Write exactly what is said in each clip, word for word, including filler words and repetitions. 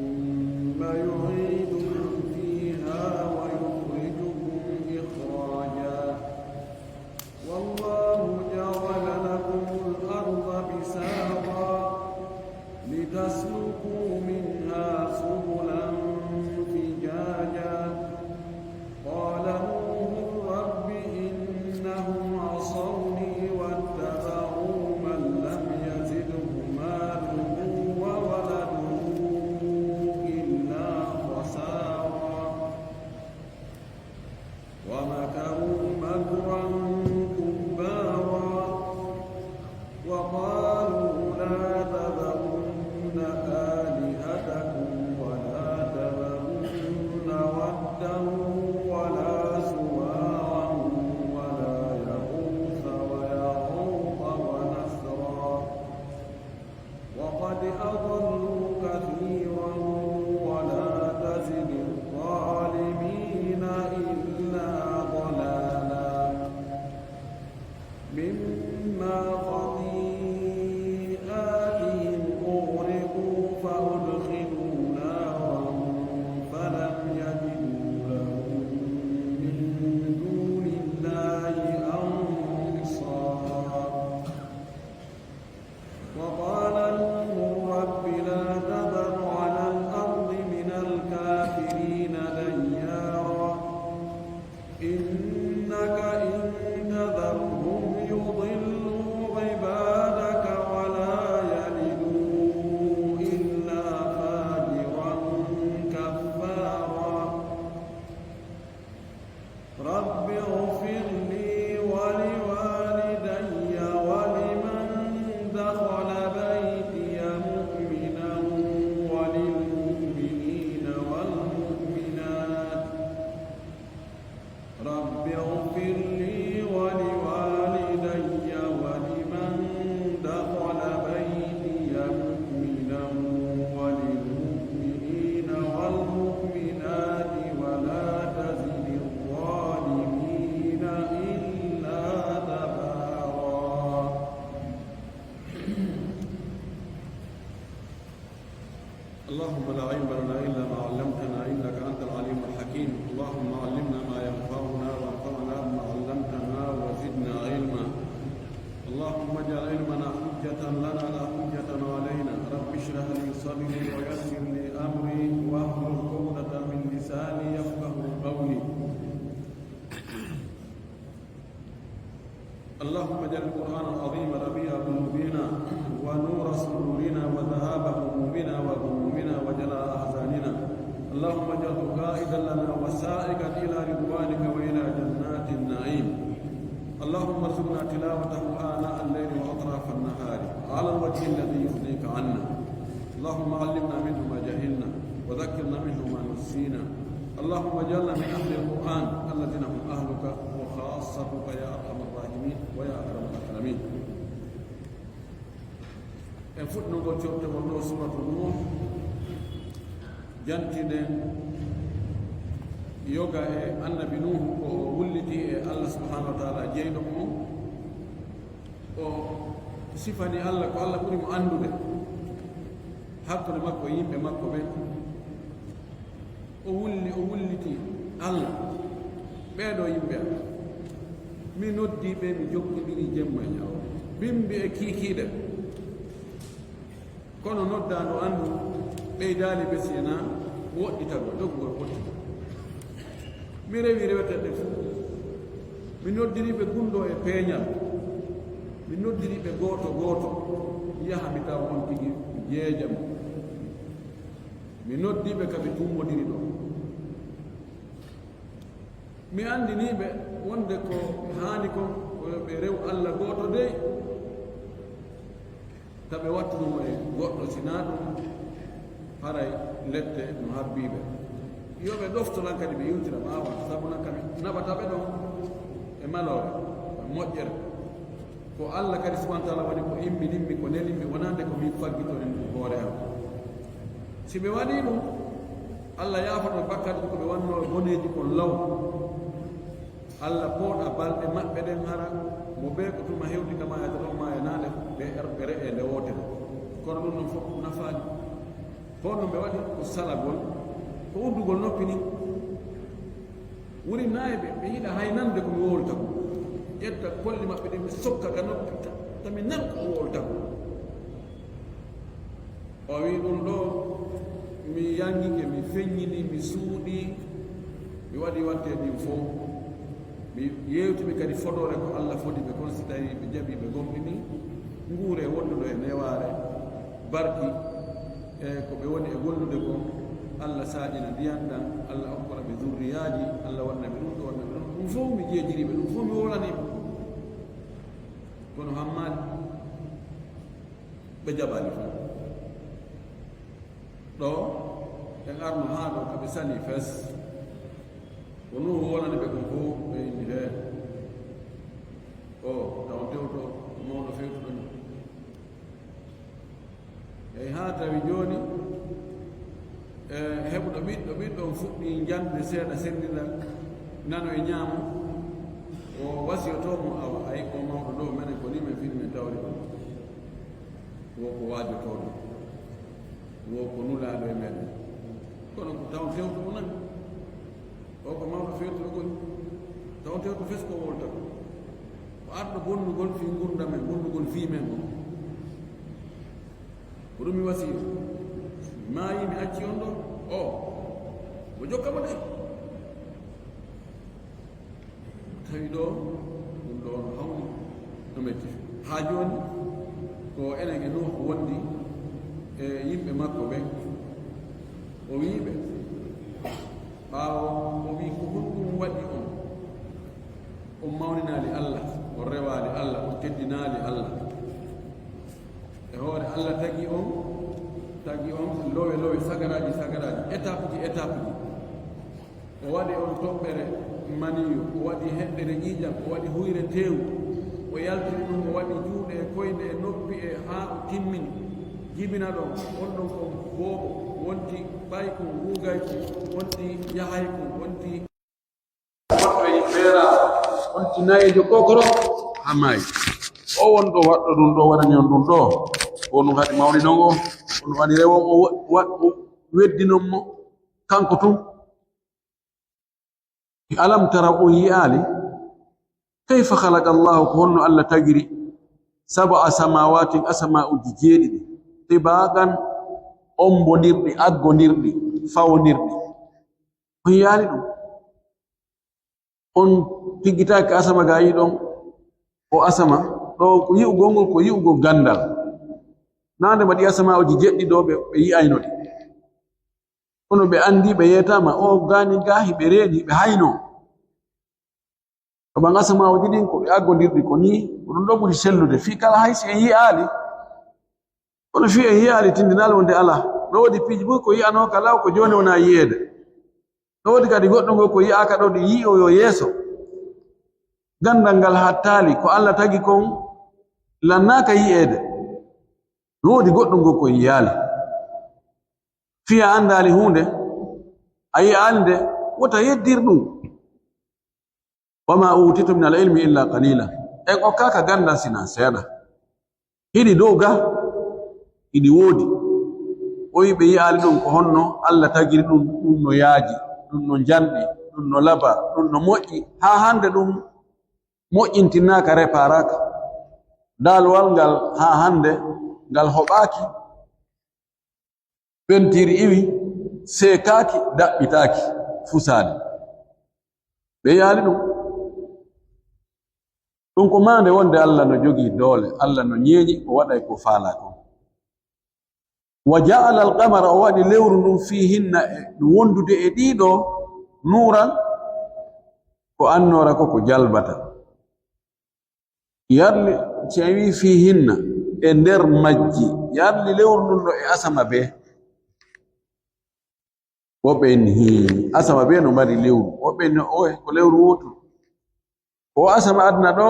ثم يعيدكم فيها ويخرجكم إخراجا. والله جعل لكم الأرض بساطا لتسلكوا منها سبلا فجاجا. قال نوح رب إنهم عصوني واتبعوا من لم يزده ماله وولده إلا خسارا. ومكروا مكرا كبارا. وقالوا لا تذرن آلهتكم ولا تذرن ودا ولا سواعا ولا يغوث ويعوق ونسرا. وقد أضلوا كثيرا ولا تزد الظالمين إلا ضلالا. مما خطيئاتهم أغرقوا فأدخلوا نارا فلم يجدوا لهم من دون الله أنصارا. وقال نوح رب لا تذر على الأرض من الكافرين ديارا. إنك إن تذرهم يضلوا عبادك ولا يلدوا إلا فاجرا كفارا. رب اغفر لي ولوالدي ولمن دخل بيتي مؤمنا وللمؤمنين والمؤمنات. رب اغفر لي ولوالدي ولمن دخل بيتي مؤمنا وللمؤمنين والمؤمنات ولا تزد الظالمين إلا تبارا. اللهم لا علم لنا إلا ما علمتنا إنك أنت العليم الحكيم. اللهم علمنا ما ينفعنا وانفعنا بما علمتنا وزدنا علما. اللهم اجعل علمنا حجة لنا لا حجة علينا. رب اشرح لي صدري ويسر لي أمري واحلل عقدة من لساني يفقه قولي. اللهم اجعل القرآن العظيم ربيع قلوبنا ونور صدورنا وذهاب همومنا وغمومنا وجلاء أحزاننا. اللهم اجعله قائدا لنا وسائقا إلى رضوانك وإلى جنات النعيم. اللهم ارزقنا تلاوته آناء الليل وأطراف النهار على الوجه الذي يرضيك عنا. اللهم علمنا منه ما جهلنا وذكرنا منه ما نسينا. اللهم اجعلنا من أهل القرآن الذين هم أهلك وخاصتك يا أرحم الراحمين ويا أكرم الأكرمين. En fuɗɗinogol cottogol ɗo suratu Nuh, jantiɗen yoga e annabi Nuhu ko o wulliti e Allah subhanahu wa ta'ala jeyɗo mo. O sifani Allah ko Allah ɓuri mo anndude hakkunde makko e yimɓe makko ɓen. O wulli, o wulliti Allah. Ɓee ɗoo yimɓe am, mi noddii ɓe, mi jokkondiri jemma e ñalawma, bimbi e kiikiiɗe. Kono noddaandu an ndun ɓeydaali ɓe si wonaa woɗɗitagol, dogugol potti. Mi rewi reweteeɓe fow. Mi noddiri ɓe gunndoo e peeñal. Mi noddiri ɓe gooto gooto. Mi yaha mi tawa on tigi mi jeeja mo. Mi noddii ɓe ka ɓe tummodiri ɗon. Mi anndinii ɓe wonde ko ɓe haani kon, ko yo ɓe rew Alla gooto dey, ta ɓe wattuno mo e goɗɗo, si naa ɗum, haray lette no habbii ɓe. Yo ɓe ɗofto lan kadi, ɓe yewtira ɓaawo an, sabu nan ka mi naɓata ɓe ɗon e maloore, e moƴƴere. Ko Alla kadi subhaanahu wa ta'aala woni ko imminimmi, ko nelimmi, wonaa nde ko min faggitori ɗum hoore am. Si ɓe waɗii ɗum, Alla yaafoto ɓe bakkaatuuji ko ɓe wannoo e boneeji kon law. Alla pooɗa balɗe maɓɓe ɗen, hara mo bee ko tuma hewti kama e dow maa e naale, ɓe er-, ɓe re'ee nde wootere. Kono ɗum ɗon fof nafaani. Kono ɓe waɗi ko salagol, ko uddugol noppi ni. Wuri naayɓe, ɓe yiɗa hay nande ko mi wowlata ko. Ƴetta kolli maɓɓe ɗin, ɓe sokka ka noppi, ta, ta mi nan ko wowlata ko. O wi ɗum ɗo, mi yangike, mi feññini, mi suuɗi, mi waɗi watte ɗin fof. Mi yewtiɓe kadi fodoore ko Allah fodi ɓe kon, si tawi ɓe jaɓi, ɓe gomɗini, nguure wonduɗo e newaare, barki, e ko ɓe woni e gollude kon, Allah saaƴina ndiyan ɗan, Allah okkora ɓe zurriyaaji, Allah waɗana ɓe ɗum, ɗo waɗana ɓe ɗum. Ɗum fof mi jeejiriɓe, ɗum fof mi wowlaniɓe. Kono hammaali, ɓe jaɓaali fof. Ɗo, en arno haa ɗo, ka ɓe sali fes. Ko Nuuhu wowlani ɓe kon fof, ɓe inni, "Hee, o, taw tewto, ko mawɗo fewtuɗo ni." Eyi, haa tawi jooni, e, heɓuɗo ɓiɗɗo, ɓiɗɗo on fuɗɗi jande seeɗa, senndira nano e ñaamo, o wasiyotoo mo, "Awa, ay, o mawɗo ɗo, menen ko ni men fini, men tawri ɗum. Wo ko waajotooɗo, wo ko nulaaɗo e meɗen. Kono ko taw tewto o nani." O ko mawɗo feewtuɗo goni. Taw tewto fes ko wowlata ko. Ko arɗo bonnugol fii ngurndan men, bonnugol fii men on. Ko ɗum mi wasiyo. Maayi, mi acci on ɗo. O, mo jokka mo de. Tawi ɗo, ɗum ɗo no hawni, no metti. Haa jooni, ko enen e Nuuhu wondi e yimɓe makko ɓen. O wi'i ɓe, ɓaawo o wi'i, "Ko honɗum waɗi on? On mawninaali Allah, on rewaali Allah, on teddinaali Allah. E hoore Allah tagi on, tagi on lowe lowe, sagaraaji sagaraaji, étape ji étape ji. O waɗi on toɓɓere maniyu, o waɗi heɗɗere ƴiiƴam, o waɗi huyre teewu, o yaltini ɗum, o waɗi juuɗe e koyɗe e noppi e haa o timmini. Jibina ɗon, on ɗon ko boobo, wonti ɓaykun, ruugaykun, wonti yahaykun, wonti goɗɗo e beera, wonti nayeejo kokoro, haa maayi. O won ɗo waɗɗo ɗum ɗo, waɗani on ɗum ɗo. Ko ɗum haɗi mawni ɗon o, ko ɗum haɗi rewo o, wa-, wa-, o weddinon mo, kanko tun." Alam taraw, on yi'aali? Kayfa khalaqa Allahu, ko honno Allah tagiri, sab'a samawaatin, asama'uuji jeeɗiɗi, tibaqan, ombondirɗi, aggondirɗi, fawondirɗi. On yi'aali ɗum? On tiggitaaki asama ga yi'uɗon, o asama, ɗo ko yi'ugol ngol, ko yi'ugol ganndal. Naa nde waɗi asama'uuji jeɗɗi ɗo ɓe, ɓe yi'ayno ɗi. Kono ɓe anndi, ɓe yeetaama, o gaani ga hiɓe reeni, ɓe hayno. Ko ɓan asama'uuji ɗin ko ɓe aggondirɗi ko nii, ko ɗum ɗo ɓuri sellude. Fii kala hay si en yi'aali, kono fii en yi'aali tindinaali wonde alaa. No woodi piiji buy ko yi'anooka law, ko jooni wona yi'eede. No woodi kadi goɗɗo ngol ko yi'aaka ɗo, ɗi yi'oyo yeeso. Ganndal ngal hattaali, ko Allah tagi kon lannaaka yi'eede. No woodi goɗɗo ngol ko yi'aali. Fii a anndaali huunde, a yi'aali nde, wota yeddir ɗum. Wa ma utitum min al ilmi illa qalila. En okkaaka ganndal sina seeɗa. Hiɗi dow ga, hiɗi woodi. O wi'i ɓe yi'aali ɗum ko honno Allah tagiri ɗum, ɗum no yaaji, ɗum no njanɗi, ɗum no laba, ɗum no moƴƴi. Haa hannde ɗum moƴƴintinaaka, reparaaka. Daalowal ngal haa hannde ngal hoɓaaki, pentiir iwi, seekaaki, daɓɓitaaki, fusaani. Ɓe yaali ɗum. Ɗum ko maande wonde Allah no jogii doole, Allah no ñeeñi, o waɗay ko faalaa kon. Wa ja'ala al-qamara, o waɗi lewru ndun, fiihinna, e wondude e ɗiɗo, nuuran, ko annoora ko, ko jalbata. Yarli, si a wii fiihinna, e nder majji, yarli lewru ndun no e asama bee. Woɓɓe inni, hii, asama bee no mari lewru. Woɓɓe inni, oye, ko lewru wootu. Ko asama aduna ɗo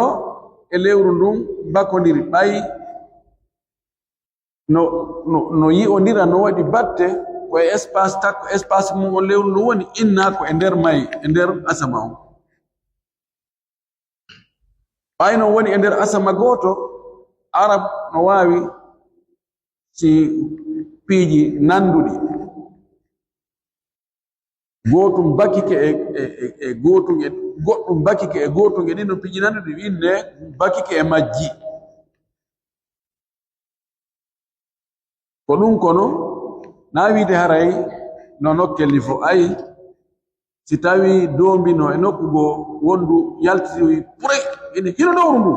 e lewru ndun bakondiri, ɓay no, no, no yi'ondira, no waɗi batte, ko e espace takko, espace mum on lewru ndun woni, inna ko e nder may, e nder asama on. Ɓay non woni e nder asama gooto, Arab no waawi, si piiji nanduɗi. Gootum bakike e, e, e, e gootum e, goɗɗum bakike e gootum e ɗin ɗon piiji nanduɗi, inne bakike e majji. Ko ɗum kono, na wiide haray no nokkel ni fo. Ayi, si tawi doombino e nokku goo, wondu yaltitowi pure, ene hino dowru ndu.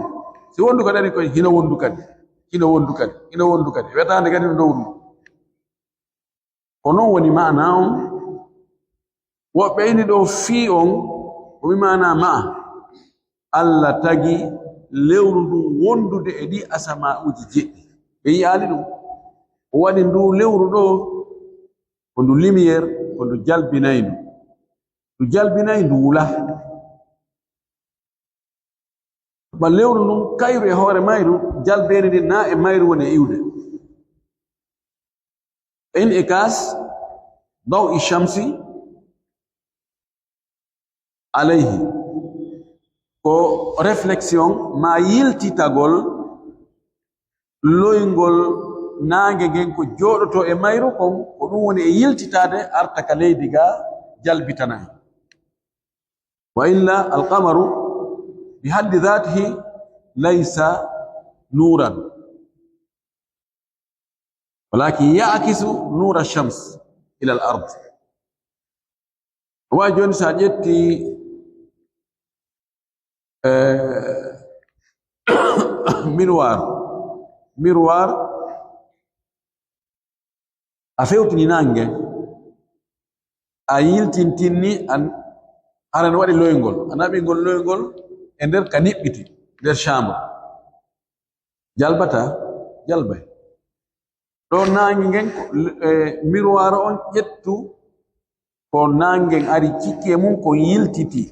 Si wondu kadi ari koye, hino wondu kadi, hino wondu kadi, hino wondu kadi. Wetaande kadi no dowru ndu. Ko non woni maana on. Woɓɓe ini ɗo fii on, ko mi maana ma'a. Alla tagi lewru ndun wondude e ɗi asamaa'uuji jeɗɗi. Ɓe yi'aali ɗum. O waɗi ndu lewru ɗo, ko ndu lumière, ko ndu jalbinayndu. Ndu jalbinay, ndu wula. Ba lewru ndun, kayru e hoore mayru, jalbeende ndin na e mayru woni e iwde. In'ikas daw'i shamsi alayhi. Ko réflexion ma yiltitagol loyngol naange ngen ko jooɗotoo e mayru kon, ko ɗum woni e yiltitaade arta ka leydi ga jalbitana en. Wa illa alqamaru bi haddi dhatihi laysa nuran, walakin ya'kisu nura shams ila al ard. Wa jooni, so a ƴetti, eh, miroir, miroir, a fewtini naange ngen, a yiltintinni, an, hara no waɗi loyngol, a naɓi ngol loyngol e nder ka niɓɓiti, nder chambre. Jalbata, jalbay. Ɗo naange ngen, ko, eh, miroir on ƴettu, ko naange ngen ari cikki e mum, ko yiltiti.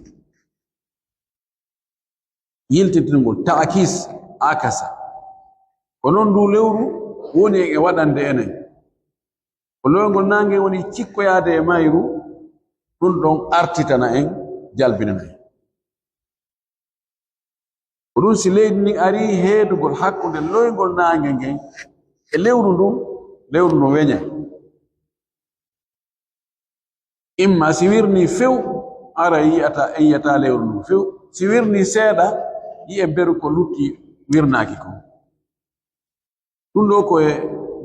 Yiltitingol, ta'kis, akasa. Ko non ndu lewru woni e waɗande enen. Ko loyngol naange woni cikkoyaade e mayru, ɗum ɗon artitana en, jalbinana en. Ko ɗum si leydi ndin arii heedugol hakkunde loyngol naange ngen e lewru ndun, lewru no weña. Imma si wirnii few, ara yi'ata, en yi'ata lewru ndun few. Si wirnii seeɗa, yi'en beru ko lutti wirnaaki kon. Ɗum ɗoo ko e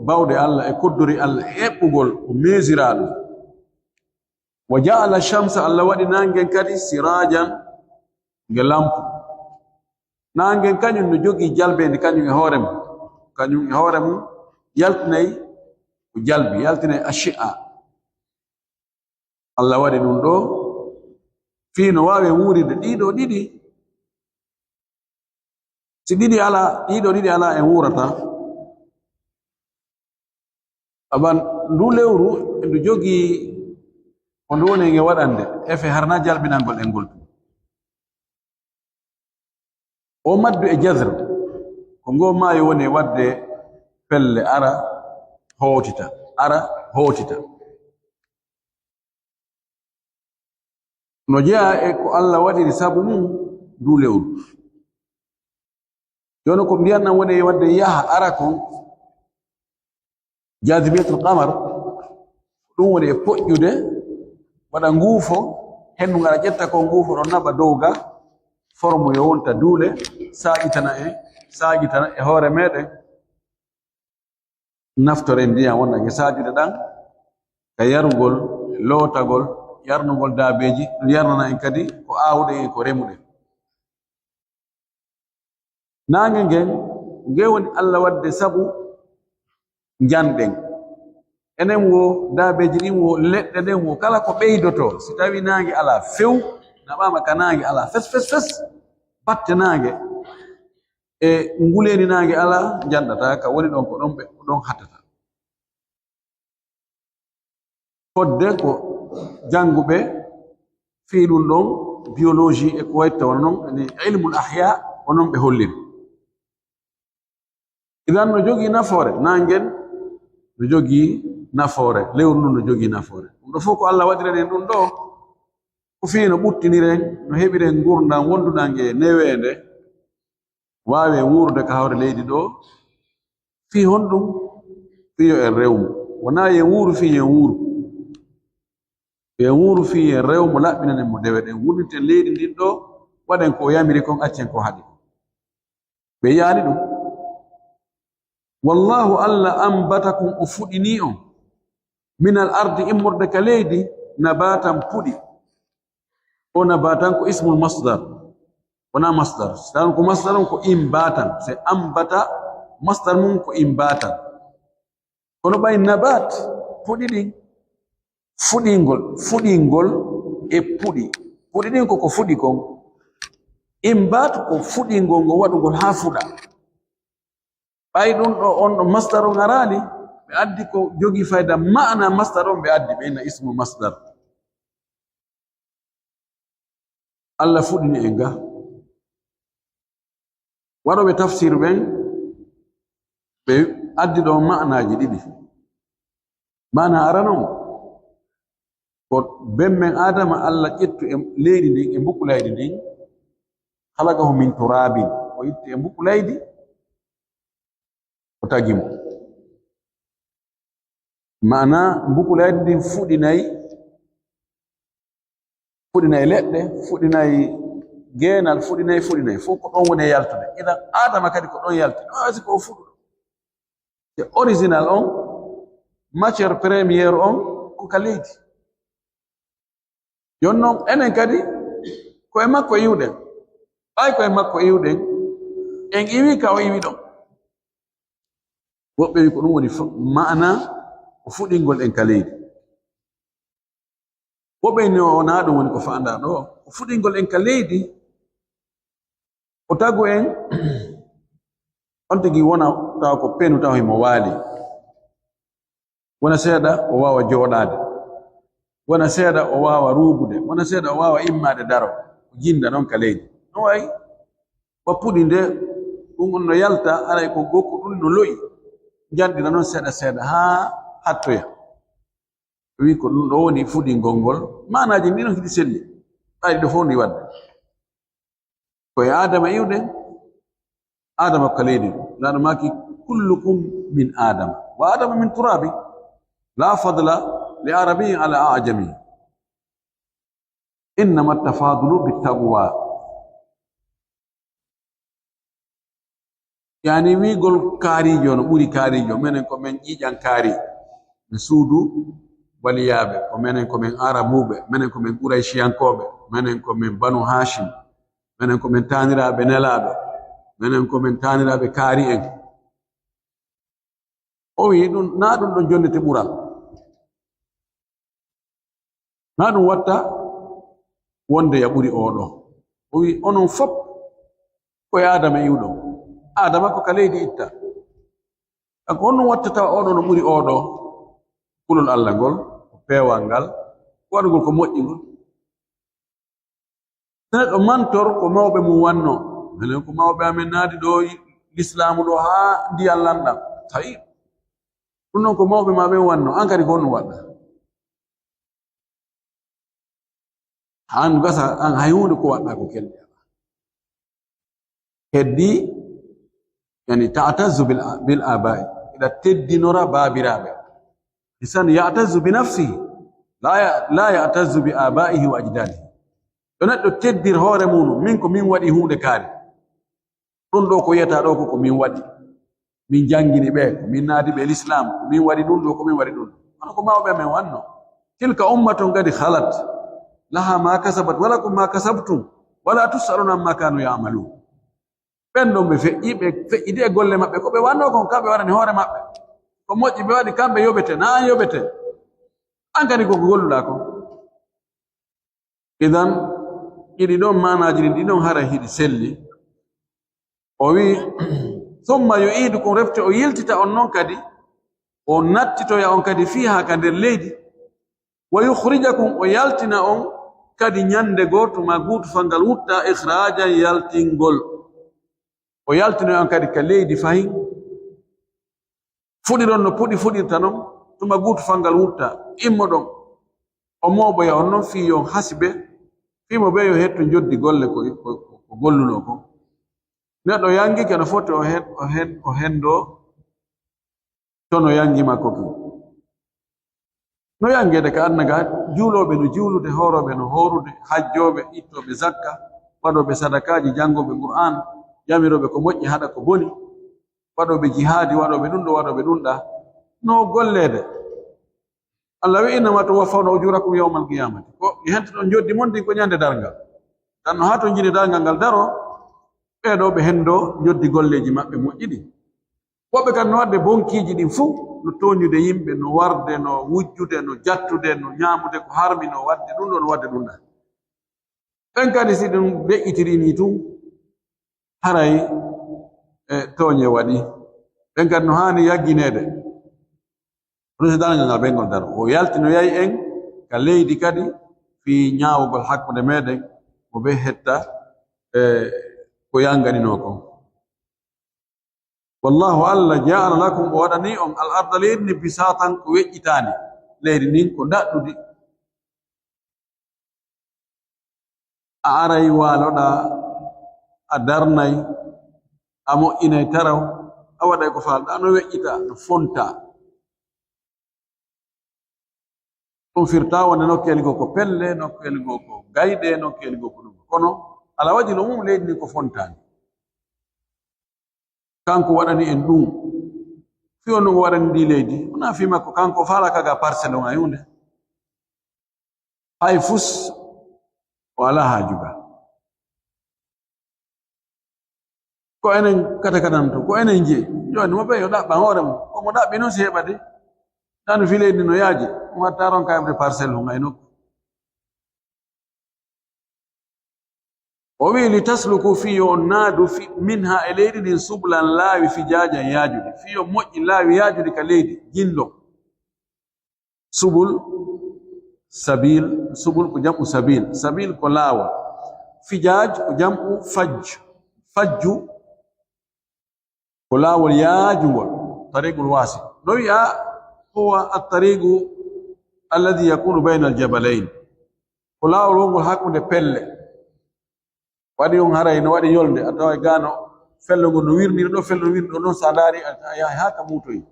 baawɗe Alla, e koddori Alla, e eɓɓugol, o meesiraa ɗum. Wa ja'ala shamsa, Alla waɗi naange ngen kadi sirajan, nge lampu. Naange ngen kañum no jogii jalbeende kañum e hoore mum. Kañum e hoore mum yaltinay ko jalbi, yaltinay ashi'a. Alla waɗi ɗum ɗoo fii no waawi wuurirde ɗiɗo ɗiɗi. Si ɗiɗi alaa, ɗiɗo ɗiɗi alaa, en wuurataa. Aban, ndu lewru, ndu jogii ko ndu woni e nge waɗande, efe harna jalbinangol en ngol. O maddu e jazr, ko ngo maayo woni e waɗde pelle, ara hootita, ara hootita. No jeyaa e ko Alla waɗiri sabu mum ndu lewru. Jooni ko mbiyan nan woni e waɗde yaha ara kon, jazibiyatul qamar, ɗum woni e poƴƴude, waɗa nguufo, hendu ngara ƴetta kon nguufo ɗon naɓa dow ga, forme yo wonta duule, saaƴitana e, saaƴitana e hoore meɗen. Naftoren ndiyam wonɗan e saajude ɗan, ka yarugol, lootagol, yarnugol daabeeji, ɗum yarnana en kadi ko aawuɗen e ko remuɗen. Naange ngen, nge woni Alla waɗde sabu njanɗen. Enen wo, daabeeji ɗin wo, leɗɗe ɗen wo, kala ko ɓeydotoo, si tawii naange alaa few, naɓaama ka naange alaa fes, fes, fes, batte naange, e nguleeni naange alaa, njanɗataa ka woni ɗon, ko ɗon ɓe, ko ɗon hattata. Fodde ko jannguɓe fii ɗum ɗon, biologie e ko wayi tawa non, ni ilmul ahya, ko non ɓe holliri. Idan no jogii nafoore, naangen no jogii nafoore, lewru ndun no jogii nafoore. Ɗum ɗo fof ko Alla waɗirani en ɗum ɗo, ko fii no ɓuttiniren, no heɓiren ngurndan wonduɗan e neweende, waawe wuurude ka hawre leydi ɗo. Fii honɗum? Fii yo en rewmu. Wonaa yen wuuru fii yen wuuru. Yen wuuru fii yen rew mo, laɓɓinanen mo dewe ɗen, wurniten leydi ndin ɗoo, waɗen ko o yamiri kon, accen ko o haɗi kon. Ɓe yi'aali ɗum. Wallaahu, Alla, ambatakum, o fuɗinii on, minal ardi, immorde ka leydi, nabatan, puɗi. O nabatan ko ismul masdar, wonaa masdar. Si tawii ko masdar on ko imbatan, si ambata, masdar mum ko imbatan. Kono ɓay nabat, puɗi ɗin, fuɗingol, fuɗingol e puɗi. Puɗi ɗin ko ko fuɗi kon. Imbat ko fuɗingol ngol, waɗugol haa fuɗa. Ɓay ɗum ɗo, on ɗo masdar on araali, ɓe addi ko jogii fayda, maana masdar on ɓe addi, ɓe inna ismu masdar. Alla fuɗini en ga. Waɗooɓe tafsir ɓen, ɓe addi ɗo maanaaji ɗiɗi. Maana arano on, ko ben men Aadama, Alla ƴetti e leydi ndin, e mbukulaydi ndin, khalaqahu min turabin, o itti e mbukulaydi, o tagi mo. Maana, mbukulaydi ndin fuɗinay, fuɗinay leɗɗe, fuɗinay geenal, fuɗinay, fuɗinay. Fof ko ɗon woni e yaltude. Idan, Aadama kadi ko ɗon yalti. Ɗum waɗi ko o fuɗɗuɗo. Te original on, matière première on, ko ka leydi. Jooni non, enen kadi, ko e makko iwɗen. Ɓay ko e makko iwɗen, en iwi ka o iwi ɗon. Woɓɓe wi ko ɗum woni fu-, maana ko fuɗingol en ka leydi. Woɓɓe ni o wonaa ɗum woni ko faandaa ɗo. Ko fuɗingol en ka leydi, o tagu en, on tigi wona tawa ko penu tawa himo waali. Wona seeɗa o waawa jooɗaade. Wona seeɗa o waawa ruugude. Wona seeɗa o waawa immaade daro. O jinda non ka leydi. No wayi, wa puɗi nde ɗum on no yalta, aray ko gokku ɗum no lo'i. Njandira non seeɗa seeɗa haa hattoya. Wi ko ɗum ɗo woni fuɗingol ngol. Maanaaji ɗin no hiɗi selli. Ɓayri ɗo fof ndi wadde. Ko e Aadama iwɗen, Aadama ko ka leydi. Laaɗo maaki, "Kullukum min Aadama, wa Aadama min turaabi. La fadla li arabiyin ala ajami. Innama tafadulu bi taqwa." Yani wiigol kaariijo no ɓuri kaariijo. Menen ko men ƴiiƴan kaari. Ɓe suudu waliyaaɓe. Ko menen ko men arabuuɓe. Menen ko men qurayshiyankooɓe. Menen ko men banu Hashim. Menen ko men taaniraaɓe nelaaɓe. Menen ko men taaniraaɓe kaari en. O wi'i ɗum, naa ɗum ɗon jonnete ɓural. Naa ɗum watta wonde ya ɓuri oo ɗoo. O wi'i, onon fop ko e Aadama iwɗon. Aadama ko ka leydi itta. Ka ko honɗum watta tawa oo ɗoo no ɓuri oo ɗoo? Kulol Alla ngol, ko peewal ngal, waɗugol ko moƴƴi ngol. Neɗɗo mantor ko mawɓe mum wanno. Menen ko mawɓe amen naadi ɗo lislaamu ɗo haa ndiyan lanɗan. Tawi. Ɗum ɗon ko mawɓe ma ɓen wanno. An kadi ko honɗum waɗɗa? An gasa, an hay huunde ko waɗɗa ko kelɗi. Heddi, yani, ta'tazzu bil, bil aba'i. Iɗa teddinora baabiraaɓe. Insan ya'tazzu bi nafsihi. La ya-, la ya'tazzu bi aba'ihi wa ajdadihi. Yo neɗɗo teddir hoore mum, min ko min waɗi huunde kaari. Ɗum ɗo ko wiyata ɗo ko, ko min waɗi. Min janngini ɓe, ko min naadi ɓe l'islam, ko min waɗi ɗum ɗo, ko min waɗi ɗum. Kono ko mawɓe men wanno. Tilka ummatun qad khalat. Laha ma kasabat, wa lakum ma kasabtum. Wa la tus'aluna amma kanu ya'malun. Ɓen ɗon ɓe feƴƴi, ɓe feƴƴidi e golle maɓɓe. Ko ɓe wanno kon, kamɓe waɗani hoore maɓɓe. Ko moƴƴi ɓe waɗi, kamɓe yoɓete, na an yoɓete. An kadi ko ko golluɗaa kon. Idan, ɗiɗi ɗon maanaaji ɗin, ɗi ɗon haray hiɗi selli. O wi'i, "Summa yu'idukum", refti o yiltita on non kadi, o nattitoya on kadi fiiha ka nder leydi. "Wa yukhrijakum", o yaltina on kadi ñande goo tuma guutu fangal wutta, "ikhraajan", yaltingol. O yaltinoya on kadi ka leydi fahin. Fuɗiron no puɗi fuɗirta non, tuma guutu fangal wutta, immoɗon. O mooɓoya on non fii yo on hasibe, fii mo ɓe yo hetto njoddi golle ko, ko, ko gollunoo kon. Neɗɗo yangike no foti o hen-, o hen-, o hendoo tono yangi makko kin. No yangeede ka annaga, juulooɓe no juulude, hoorooɓe no hoorude, hajjooɓe, ittooɓe zakka, waɗooɓe sadakaaji, janngooɓe Qur'aan, yamirooɓe ko moƴƴi, haɗa ko boni, waɗooɓe jihaadi, waɗooɓe ɗum ɗo, waɗooɓe ɗum ɗa, no golleede. Allah wi'i, "Innama tuwaffawna ujurakum yawmal qiyamati." Ko mi hentoton joddi mon din ko ñande darngal. Tan no haa to jini darngal ngal daro, ɓee ɗo ɓe hendo joddi golleeji maɓɓe moƴƴi ɗin. Woɓɓe kan no waɗde bonkiiji ɗin fuu, no tooñude yimɓe, no warde, no wujjude, no jattude, no ñaamude ko harmi, no waɗde ɗum ɗo, no waɗde ɗum ɗa. Ɓen kadi si ɗum deƴƴitirii nii tun, haray, e, tooñe waɗi. Ɓen kadi no haani yaggineede. Ɗum si darngal ngal ɓen ngon daro. O yaltinoyay en ka leydi kadi fii ñaawugol hakkunde meɗen, mo ɓe hetta, e, ko yanganinoo kon. Wallahu, Allah, ja'ala lakum, o waɗani on, al arda, leydi ndi, bisatan, ko weƴƴitaandi. Leydi ndin ko ndaɗɗudi. A aray waaloɗaa, a darnay, a moƴƴinay taraw, a waɗay ko faalɗaa, no weƴƴitaa, no fontaa. Ɗum firtaa wonde nokkeeli goo ko pelle, nokkeeli goo ko gayɗe, nokkeeli goo ko ɗum. Kono Alla waɗi no mum leydi ndin ko fontaani. Kanko waɗani en ɗum. Fii on ɗum o waɗani ndi leydi, wonaa fii makko, kanko o faalaa ka ga parcelle on hay huunde. Hay fus o alaa haaju ga. Ko enen kata katanto, ko enen jeyi. Jooni mo ɓe yo ɗaɓɓan hoore mum. Ko mo ɗaɓɓi noon si heɓa de. Tan fii leydi no yaaji. Mo watta ron kayɓe parcelle on hay nokku. O wi'i, "Litasluku", fii yo on naadu fi-, "minha", e leydi ndin, "subulan", laawi, "fijaajan", yaajuɗi. Fii yo moƴƴi laawi yaajuɗi ka leydi, jindon. Subul, sabil, subul ko jam'u sabil. Sabil ko laawol. Fijaaj ko jam'u fajju. Fajju ko laawol yaajungol, tariqul wasi. No wi'a, "Huwa at-tariqu alladhi yakunu bayna al-jabalayn." Ko laawol wongol hakkunde pelle. Waɗi on haray no waɗi yolnde, a taway gaano fello ngol no wirniri ɗo, fello no wirniri ɗo, noon sa ndaari, a, a yahay haa ka muutoyi.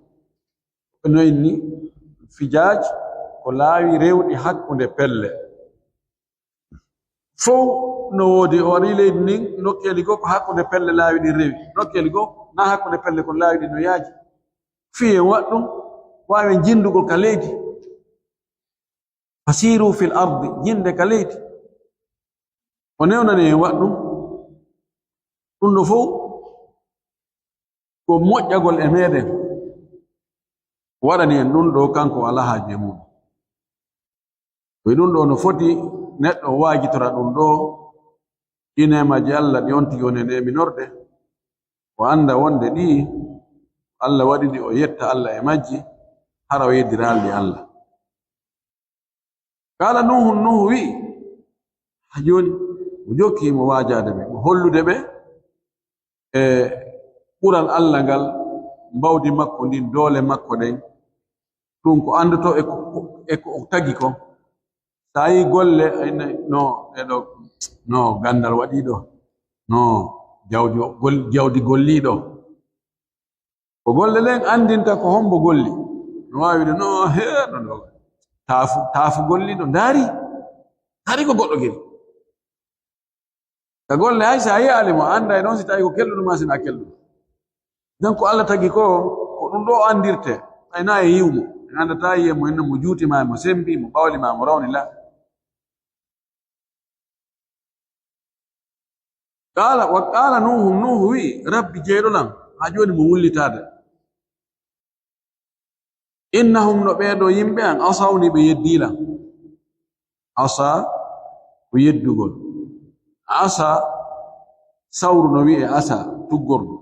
No inni fijaaj, ko laawi rewɗi hakkunde pelle. Fow no woodi, o ari leydi ndin, nokkeeli goo ko hakkunde pelle laawi ɗin rewi. Nokkeeli goo, na hakkunde pelle kon laawi ɗin no yaaji. Fii en waɗ ɗum, waawen jindugol ka leydi. Fasiru fil ardi, jinde ka leydi. O newnani en waɗ ɗum. Ɗum ɗo fow ko moƴƴagol e meɗen. Waɗani en ɗum ɗo, kanko o alaa haaju e muɗum. Ko e ɗum ɗo no foti neɗɗo waajitora ɗum ɗo, ɗi neemaaji Alla ɗi on tigi woni e neeminorde. O annda wonde ɗi Alla waɗi ɗi, o yetta Alla e majji, hara o yeddiraali ɗi Alla. Qaala Nuuhun, Nuuhu wi'i, ha jooni, o jokki mo waajaade ɓe, mo hollude ɓe e ɓural Alla ngal, mbawdi makko ndin, doole makko ɗen, ɗum ko anndotoo e ko, e ko o tagi kon. So a yii golle, a innay, no, ɗee ɗoo, no ganndal waɗii ɗoo, no jawdi o-, gol-, jawdi gollii ɗoo. Ko golle ɗen anndinta ko hombo golli. No waawi de, no, hee, no, no. Taafu, taafu golli, no ndaari. Hari ko goɗɗo gel. Ka golle hay sa yi'aali mo, annday noon si tawi ko kelɗuɗo ma, sina kelɗuɗo. Donc ko Alla tagi ko, ko ɗum ɗo anndirte. Ay na e yiw mo. En anndataa yi'e mo, en mo juuti ma, mo sembi, mo ɓawli ma, mo rawni la. Qaala, wa qaala Nuuhu, Nuuhu wi'i, "Rabbi, jeyɗo lan," haa jooni mo wullitaade. "Innahum, no ɓee ɗoo yimɓe an, asawni, ɓe yeddii lan." Asa ko yeddugol. Asa, sawru no wi'e asa, tuggordu.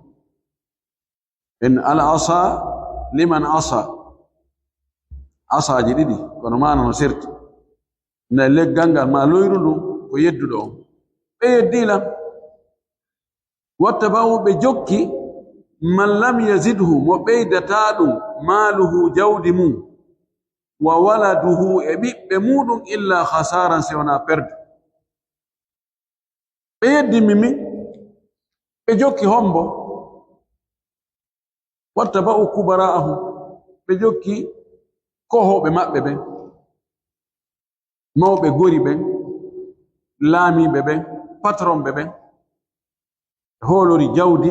En al asa liman asa. Asaaji ɗiɗi, kono maana no serti. Nde leggal ngal maa loyru ndun, ko yedduɗo on. Ɓe yeddii lan. Wattaba'u, ɓe jokki, man lam yazidhu, mo ɓeydataa ɗum, maaluhu, jawdi mum, wa waladuhu, e ɓiɓɓe muuɗum, illa khasaaran, si wonaa perdu. Ɓe yeddii mi min, ɓe jokki hombo? Wattaba'u kubara'ahum, ɓe jokki kohooɓe maɓɓe ɓen. Mawɓe gori ɓen, laamiiɓe ɓen, patronɓe ɓen, ɓe hoolori jawdi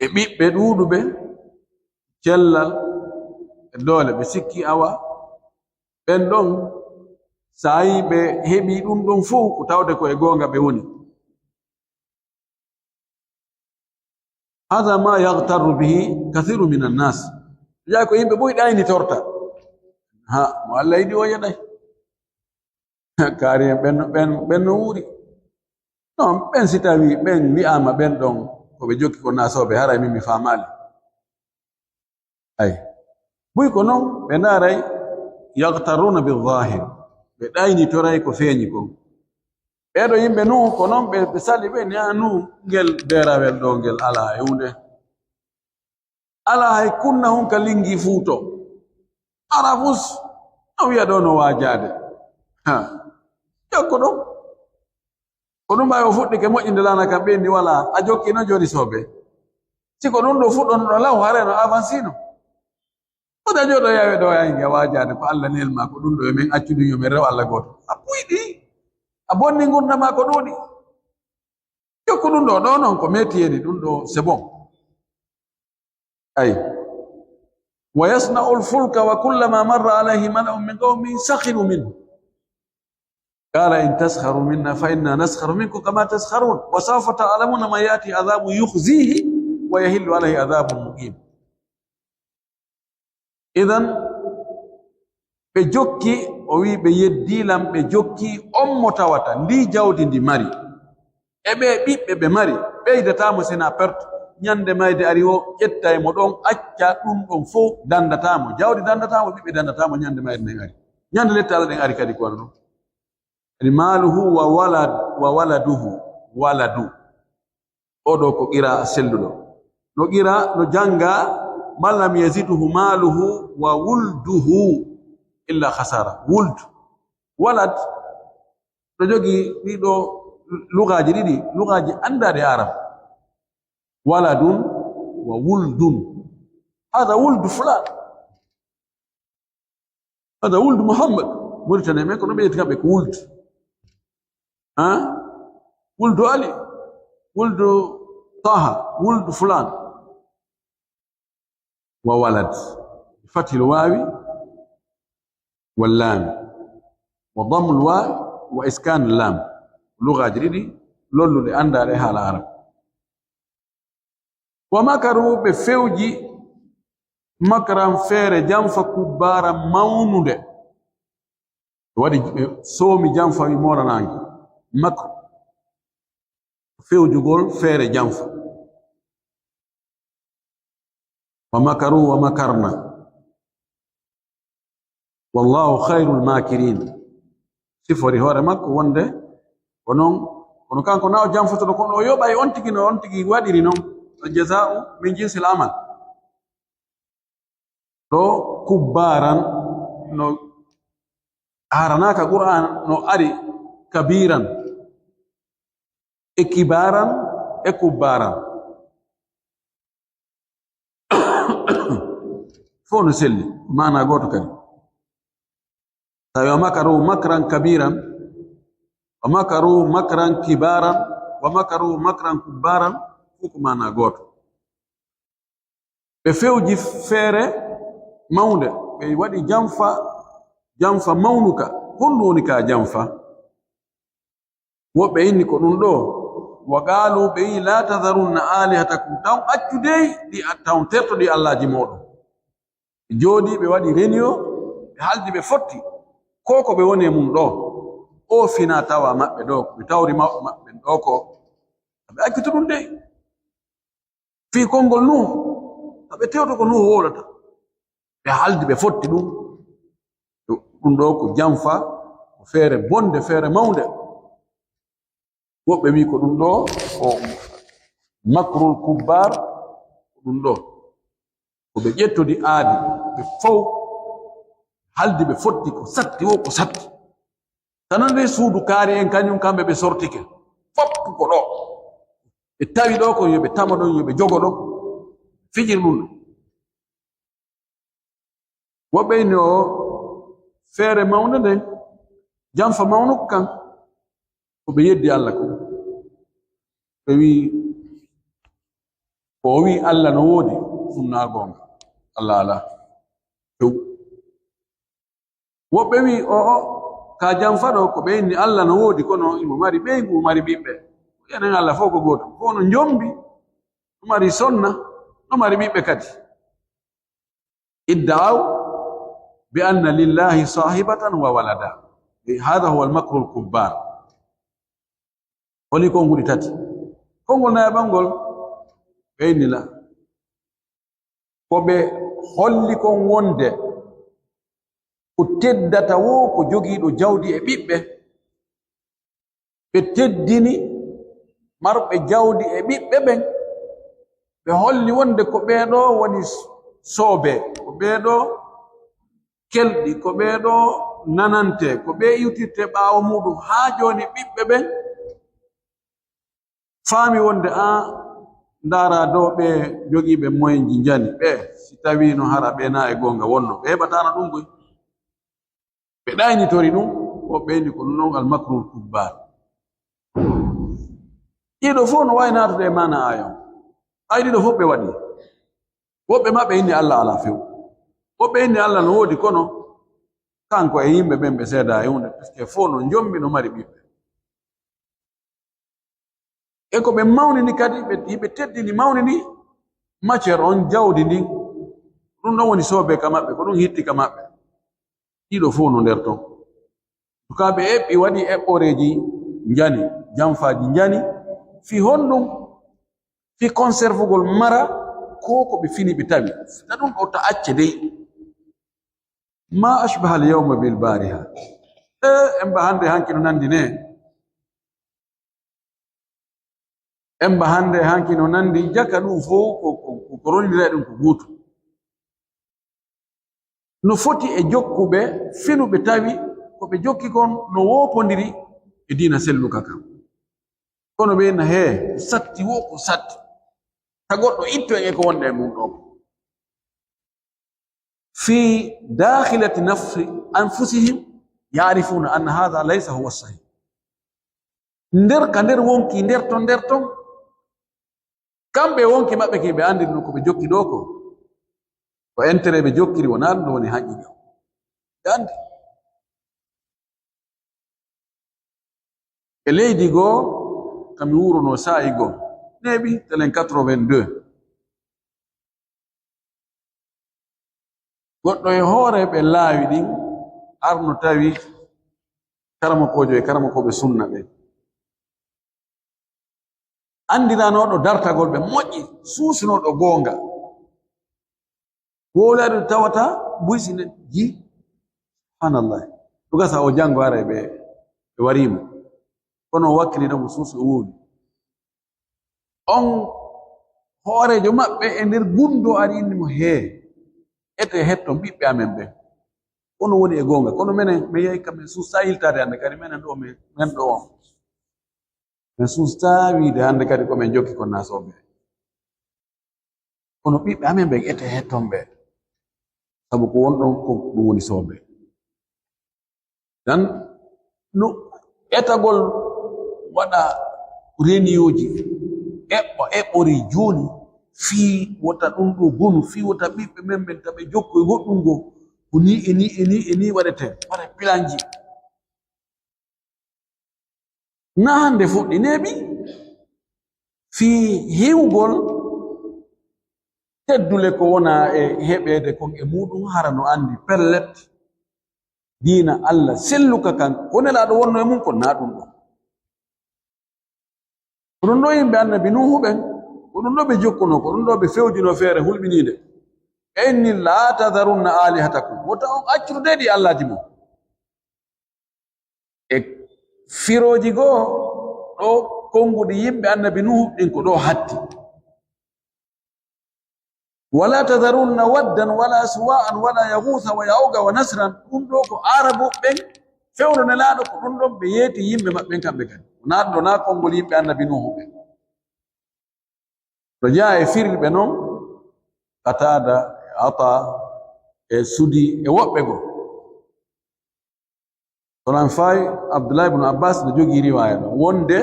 e ɓiɓɓe ɗuuɗuɓe, cellal e doole, ɓe sikki awa ɓen ɗon, saayi ɓe heɓi ɗum ɗon fow, ko tawde ko e goonga ɓe woni. Hada ma yaghtarru bihi kathiru min annas. Jeyaa ko yimɓe ɓuri ɗaynitorta. Ha, mo Allah yiɗi o yeɗay. Kaari en ɓen, ɓen, ɓen no wuuri. Non, ɓen si tawi ɓen wi'aama ɓen ɗon ko ɓe jokki ko naasooɓe, haray min mi faamaali. Ay. Buy ko non, ɓe ndaaray, yaghtarruna bi zahir. Ɓe ɗaynitoray ko feeñi kon. Ɓeeɗo yimɓe Nuhu ko non ɓe, ɓe sali ɓe, ni a Nuhu, ngel beerawel ɗo, ngel alaa e huunde. Alaa hay kunna hun ka lingi fuuto. Arafus, a wi'a ɗo no waajaade. Ha. Jokko ɗon. Ko ɗum ɓay o fuɗɗike moƴƴinde laana kam ɓeyndi walaa. A jokki non jooni soobe. Si ko ɗum ɗo fuɗɗono ɗo law, hare no avancino. Ko da jooɗo yawe ɗo ay nge waajaade ko Allah nel ma ko ɗum ɗo e men accudu yo men rew Allah gooto. A puyɗi. A bonni ngurnda ma ko ɗuuɗi. Jokku ɗum ɗo, ɗo non ko metier ɗi ɗum ɗo c'est bon. Ay. Wa yasna'ul fulka wa kullama marra alayhi mala'un min qawmihi sakhiru minhu. Qala in taskharu minna fa inna naskharu minkum kama taskharun wa sawfa ta'lamuna man ya'tihi adhabun yukhzihi wa yahillu alayhi adhabun muqim. Idan, ɓe jokki, o wi'i, ɓe yeddi lam, ɓe jokki on mo tawata ndi jawdi ndi mari. E ɓe ɓiɓɓe ɓe mari, ɓeydataa mo sina perte. Ñande mayde ari o, ƴetta e mo ɗon, acca ɗum ɗon fow, dandataa mo. Jawdi dandataa mo, ɓiɓɓe dandataa mo, ñande mayde nden ari. Ñande lette Allah ɗen ari kadi ko wano ɗum. Ani maluhu wa walad-, wa waladuhu, waladu. Oɗo ko qira selluɗo. No qira, no janga, "Man lam yazidhu maluhu wa wulduhu illa khasara." Wuld, walad, no jogi ɗiɗo lugaaji ɗiɗi, lugaaji anndaaɗi e Arab. Waladun wa wuldun. Hada wuldu fulan. Hada wuldu Muhammad. Mauritanie, mais ko no ɓe yettii kamɓe ko wuldu. Ha? Wuldu Ali, wuldu Taha, wuldu fulan. Wa walad. Fathil wawi, wal lam. Wa dammul waw, wa iskanul lam. Lugaaji ɗiɗi, lolluɗe anndaaɗe haala Arab. Wa makaru, ɓe fewji, makran, feere janfa, kubbaaran, mawnunde. Ɓe waɗi, ɓe soomi janfa, wi mooranaange. Makru, fewjugol feere janfa. Wa makaru wa makarna. Wallahu khairul makirin. Sifori hoore makko wonde ko non, kono kanko na o janfotoɗo, kono o yoɓay on tigi no on tigi waɗiri non. Al jaza'u min jinsil amal. Ɗo kubbaaran no haranaaka Qur'an no ari kabiran. E kibaaran, e kubbaaran. Fof no selli, maana gooto kadi. Tawi wa makaru makran kabiran, wa makaru makran kibaran, wa makaru makran kubbaran, fof ko maana gooto. Ɓe fewji feere mawnde, ɓe waɗi janfa, janfa mawnuka. Honɗum woni ka janfa? Woɓɓe inni ko ɗum ɗo, wa qaalu, ɓe wi, "La tadharunna alihatakum, taw accu dey ɗi, taw terto ɗi allaaji mooɗon." Ɓe jooɗi, ɓe waɗi reunion, ɓe haldi, ɓe fotti. Ko ko ɓe woni e mum ɗo, o fina tawa maɓɓe ɗo, ɓe tawri mawɓe maɓɓe ɗo ko, ɓe accutu ɗum dey. Fii konngol Nuuhu, no ɓe tewta ko Nuuhu wowlata. Ɓe haldi, ɓe fotti ɗum. Ɗum ɗo ko janfa, ko feere bonde, feere mawnde. Woɓɓe wi ko ɗum ɗo, ko makrul kubbar, ko ɗum ɗo. Ko ɓe ƴettodi aadi, ɓe fow haldi, ɓe fotti ko satti, wo ko satti. Tanan de suudu kaari en, kañum kamɓe ɓe sortike. Fof ko ɗo. Ɓe tawi ɗo ko yo ɓe tama ɗon, yo ɓe jogo ɗon. Fijir ɗum ɗo. Woɓɓe inni o feere mawnde nden, janfa mawnuka kan, ko ɓe yeddi Allah ko. Ɓe wi, ko o wi Allah no woodi, ɗum naa goonga. Allah alaa. Few. Woɓɓe wi, o, o, ka janfa ɗo, ko ɓe inni Allah no woodi, kono imo mari ɓeyngu, o mari ɓiɓɓe. Enen Allah fof ko gooto. Fof no njombi, no mari sonna, no mari ɓiɓɓe kadi. Idda'aw bi anna lillahi sahibatan wa walada. Hada huwa al-makru al-kubbar. Holi konguɗi tati. Konngol nayaɓal ngol, ɓe inni la. Ko ɓe holli kon wonde ko teddata wo ko jogiiɗo jawdi e ɓiɓɓe. Ɓe teddini marɓe jawdi e ɓiɓɓe ɓen. Ɓe holli wonde ko ɓee ɗoo woni s-, soobee, ko ɓee ɗoo kelɗi, ko ɓee ɗoo nanantee, ko ɓee iwtirtee ɓaawo muuɗum. Haa jooni ɓiɓɓe ɓen faami wonde, a, ndaara ɗoo ɓee jogiiɓe moyenji njani, ɓee, si tawiino hara ɓee na e goonga wonno, ɓe heɓataano ɗum koy. Ɓe ɗaynitori ɗum, woɓɓe inni ko ɗum ɗon al-makrul kubbar. Ɗiɗo fof no waawi naatude e maana aaya on. Ay ɗiɗo fof ɓe waɗi. Woɓɓe maɓɓe inni Allah alaa few. Woɓɓe inni Allah no woodi, kono kanko e yimɓe ɓen ɓe seedaa e huunde, parce que fof no njombi, no mari ɓiɓɓe. E ko ɓe mawnini kadi, ɓe, ɓe teddini, mawnini matière on, jawdi ndin. Ɗum ɗon woni soobee ka maɓɓe, ko ɗum hitti ka maɓɓe. Ɗiɗo fof no nder ton. En tout cas, ɓe eɓɓi, waɗi eɓɓoreeji njani, janfaaji njani. Fii honɗum? Fii conservugol mara ko, ko ɓe fini ɓe tawi. Fita ɗum ɗo ta acce dey. Ma ashbaha al-yawma bil bariha. E, emba hannde hanki no nandi ne. Emba hannde hanki no nandi, jaka ɗum fof ko, ko, ko, ko rondira ɗum ko gootum. No foti e jokkuɓe finuɓe tawi ko ɓe jokki kon no woopondiri e diina selluka kan. Kono ɓe na hee, ko satti wo ko satti. Ta goɗɗo itto en e ko wonde e mum ɗo. Fi dakhilati nafsi anfusihim ya'rifuna anna hadha laysa huwa sahih. Nder ka nder wonki, nder ton, nder ton. Kamɓe wonki maɓɓe ki ɓe anndi ɗum ko ɓe jokki ɗo ko. Ko intérêt ɓe jokkiri, wonaa ɗum ɗo woni haqiqa. Ɓe anndi. E leydi goo, ka mi wuuruno saa'i goo, neeɓi telen quatre-vingt-deux. Goɗɗo e hoore ɓe laawi ɗin arno tawi karamokoojo e karamokooɓe sunna ɓen. Anndiranooɗo dartagol ɓe moƴƴi, suusunooɗo goonga. Wowlaade tawata buysi ne ji. Subhanallah. Ɗum gasa o janngo haray ɓe, ɓe wariimo. Kono o wakkili ɗon o suusi o wowli. On hooreejo maɓɓe e nder gunndoo ari inni mo, "Hee, ete hetton ɓiɓɓe amen ɓen. Kono woni e goonga. Kono menen, men yahi ka men suusaa yiltaade hannde kadi menen ɗo men, men ɗo on." Men suustaa wiide hannde kadi ko men jokki kon naa soobee. Kono ɓiɓɓe amen ɓen ete hetton ɓe. Sabu ko won ɗon ko ɗum woni soobee. Tan no etagol waɗa reniyooji, eɓɓa, eɓɓori jooni, fii wota ɗum ɗo bonu, fii wota ɓiɓɓe men ɓen taɓe jokko e goɗɗum goo. Ko nii e nii e nii e nii waɗetee, waɗa pilanji. Na hannde fuɗɗi neeɓi fii hiwgol teddule ko wona e heɓeede kon e muuɗum, hara no anndi pellet diina Allah selluka kan, ko Nelaaɗo wonno e mum kon, na ɗum ɗo. Ko ɗum ɗo yimɓe Annabi Nuuhu ɓen, ko ɗum ɗo ɓe jokkunoo, ko ɗum ɗo ɓe fewjunoo feere hulɓiniinde. Ɓe inni, "Laa tadharunna aalihatakum." Wota on accude ɗi allaaji mon. E firooji goo, ɗo konnguɗi yimɓe Annabi Nuuhu ɗin ko ɗo hatti. "Wala tadharunna waddan wala suwa'an wala yaghusa wa ya'uqa wa nasran." Ɗum ɗo ko Aarabu ɓen fewndo Nelaaɗo, ko ɗum ɗon ɓe yeeti yimɓe maɓɓen kamɓe kadi. Wonaa ɗum ɗo, naa konngol yimɓe Annabi Nuuhu ɓen. No jeyaa e firirɓe non, Qataada, e Ataa, e Sudi, e woɓɓe goo. Sonan fayi Abdullahi ibn Abbas no jogii riwaaya ɗo wonde,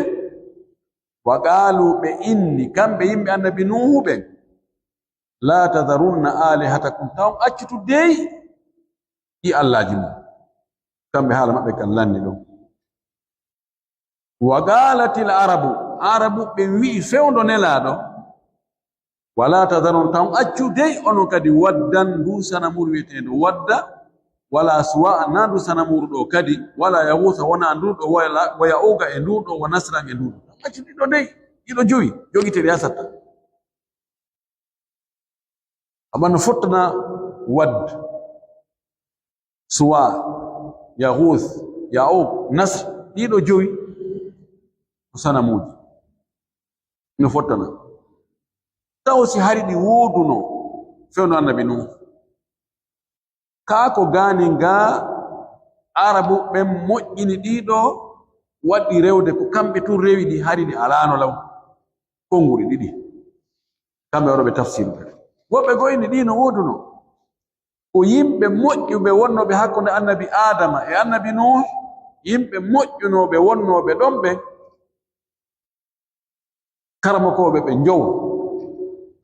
wa qaalu, ɓe inni, kamɓe yimɓe annabi Nuuhu ɓen, la tadharunna alihatakum, taw accutu dey ɗi allaaji mum. Kamɓe haala maɓɓe kan lanni ɗum. Wa qalatil arabu, Arabu ɓen wi'i fewndo Nelaaɗo, wala tadharun, tan accu dey onon kadi Waddan, ndu sanamuru wi'eteendo Wadda, wala Suwa'an, na ndu sanamuru ɗo kadi, wala Yaghusa, wona ndu ɗo, wala, wa Ya'uqa e ndu ɗo, wa Nasran e ndu ɗo. Tan accu ɗiɗo dey, ɗiɗo jowi, jogiteɗi asatta. Amma no fottana Wadd, Suwa, Yaghuth, Ya'uq, Nasr, ɗiɗo jowi ko sanamuuji. No fottana. Taw si hari ɗi wooduno fewndo annabi Nuh. Kaa ko gaanin gaa Arabu ɓen moƴƴini ɗiɗo, waɗi rewde ko kamɓe tun rewi ɗi, hari ɗi alaano law. Konguɗi ɗiɗi. Kamɓe waɗooɓe tafsiru ɓe. Woɓɓe goo inni ɗi no wooduno. Ko yimɓe moƴƴuɓe wonnooɓe hakkunde annabi Aadama e annabi Nuh, yimɓe moƴƴunooɓe wonnooɓe ɗon ɓen, karamokooɓe ɓe njowo,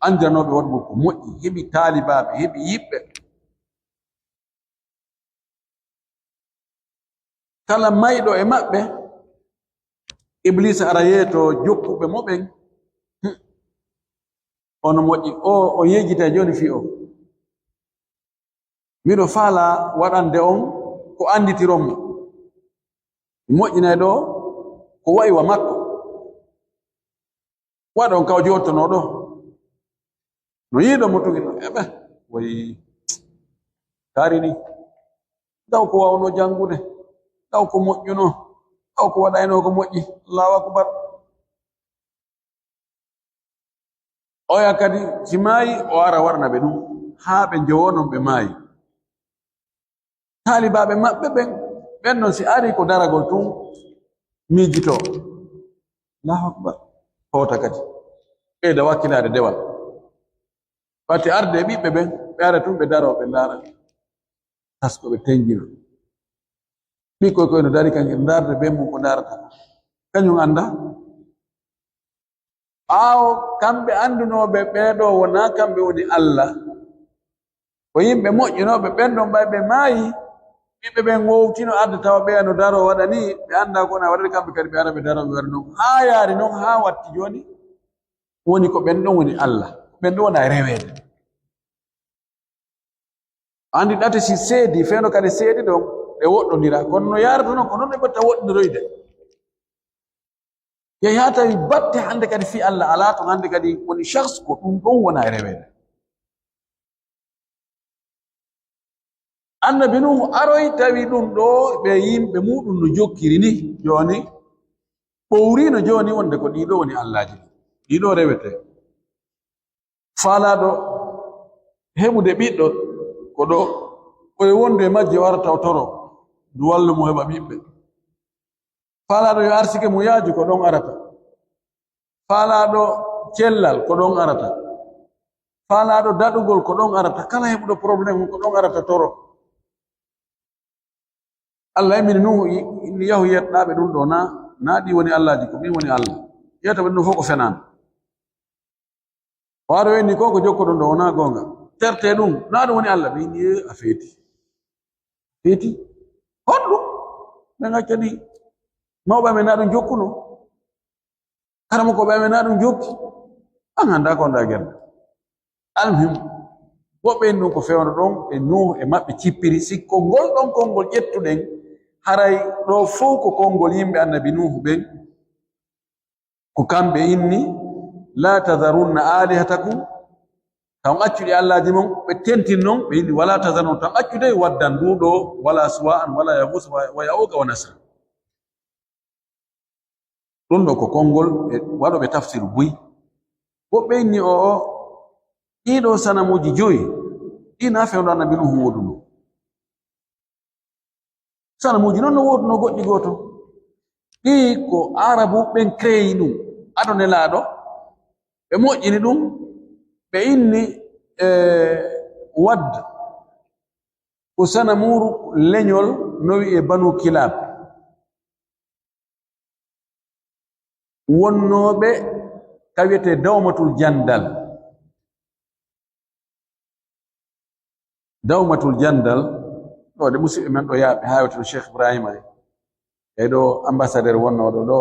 anndiranooɓe waɗugol ko moƴƴi, heɓi taalibaaɓe, heɓi yiɓɓe. Kala mayɗo e maɓɓe, Ibliisa ara yeeto jokkuɓe mo ɓen. Hmm. Ono moƴƴi, o, o yejjita jooni fii o. Miɗo faalaa waɗande on ko annditiron mo. Mi moƴƴinay ɗo ko wa'i wa makko. Waɗon ka o jootonoo ɗo. No yiɗo mo tugino. Eɓe, woy, kaari ni. Taw ko waawno janngude. Taw ko moƴƴuno. Taw ko waɗayno ko moƴƴi. Allahu akbar. Oya kadi, si maayi, o ara waɗana ɓe ɗum, haa ɓe njowonon ɓe maayi. Taalibaaɓe maɓɓe ɓen, ɓen non si ari ko daragol tun, miijitoo. Allahu akbar. Hoota kadi. Ɓeyda wakkilaade dewal. Watti arde e ɓiɓɓe ɓen, ɓe ara tun ɓe daroo, ɓe ndaara. Tasko ɓe tenjina. Ɓikkoy koy no dari kan, ndaarde bee mum ko ndaarata. Kañum annda. Ɓaawo kamɓe anndunooɓe ɓee ɗoo wonaa kamɓe woni Allah, ko yimɓe moƴƴinooɓe ɓen ɗon ɓay ɓe maayi, ɓiɓɓe ɓen ngowtino arde tawa ɓeya no daroo waɗa ni, ɓe anndaa ko wona waɗata, kamɓe kadi ɓe ara ɓe daroo ɓe waɗa non. Haa yaari non, haa watti jooni, woni ko ɓen ɗon woni Allah, ko ɓen ɗon wona e reweede. Anndi ɗate si seedi, fewndo kadi seedi ɗon, ɓe woɗɗondira. Kono no yaarata non, ko non ɓe ɓurta woɗɗondiroyde. Yehi haa tawi batte hannde kadi fii Allah alaa ton, hannde kadi woni shahs ko ɗum ɗon wona e reweede. Annabi Nuhu aroy tawi ɗum ɗo ɓe yimɓe muɗum no jokkiri ni, jooni ɓowrino jooni wonde ko ɗiɗo woni allaaji ɗi, ɗiɗo rewete. Faalaaɗo heɓude ɓiɗɗo ko ɗo, ko e wondu e majji o arata o toro, ndu wallu mo heɓa ɓiɓɓe. Faalaaɗo yo arsike mum yaaju ko ɗon arata. Faalaaɗo cellal ko ɗon arata. Faalaaɗo daɗugol ko ɗon arata. Kala heɓuɗo problème ko ɗon arata toro. Allah imini Nuhu inni yahu yetɗaaɓe ɗum ɗo na, na ɗi woni allaaji ko min woni Allah. Yeta ɓe ɗum fof ko fenaan. O ara o inni ko, ko jokkoɗon ɗo wonaa goonga. Terte ɗum, na ɗum woni Allah. Ɓe inni, "Eh, a feeti." Feeti? Honɗum? Ɓe ngaccani mawɓe amen na ɗum jokkuno. Karamokooɓe amen na ɗum jokki. An hannda ko nda gerde. Almuhim, woɓɓe en ɗum ko fewndo ɗon e Nuhu e maɓɓe cippiri. Sikko ngol ɗon konngol ƴettuɗen, haray ɗo fof ko konngol yimɓe annabi Nuhu ɓen. Ko kamɓe inni, "La tadharunna alihatakum," taw accuɗi allaaji mon, ɓe tentin non, ɓe inni, "Wala tadharunna," taw accude Waddan ndu ɗo, wala Suwa'an, wala Yaghus, wa, wa Ya'uqa, wa Nasra. Ɗum ɗo ko konngol e waɗooɓe tafsir buy. Woɓɓe inni, o, o, ɗiɗo sanamuuji joyi, ɗi na fewndo annabi Nuhu woduno. Sanamuuji noon no woodunoo goɗɗi gooto. Ɗi ko Arabu ɓen créé ɗum. Ado Nelaaɗo, ɓe moƴƴini ɗum, ɓe inni, e, Wadd. Ko sanamuuru leñol no wi'e Banu Kilab. wonnooɓe ka wiyetee Dawmatul Jandal. Dawmatul Jandal, ɗo de musidɓe men ɗo yaaɓe haa wiyetee Cheikh Ibrahima e, e ɗo ambassadeur wonnooɗo ɗo,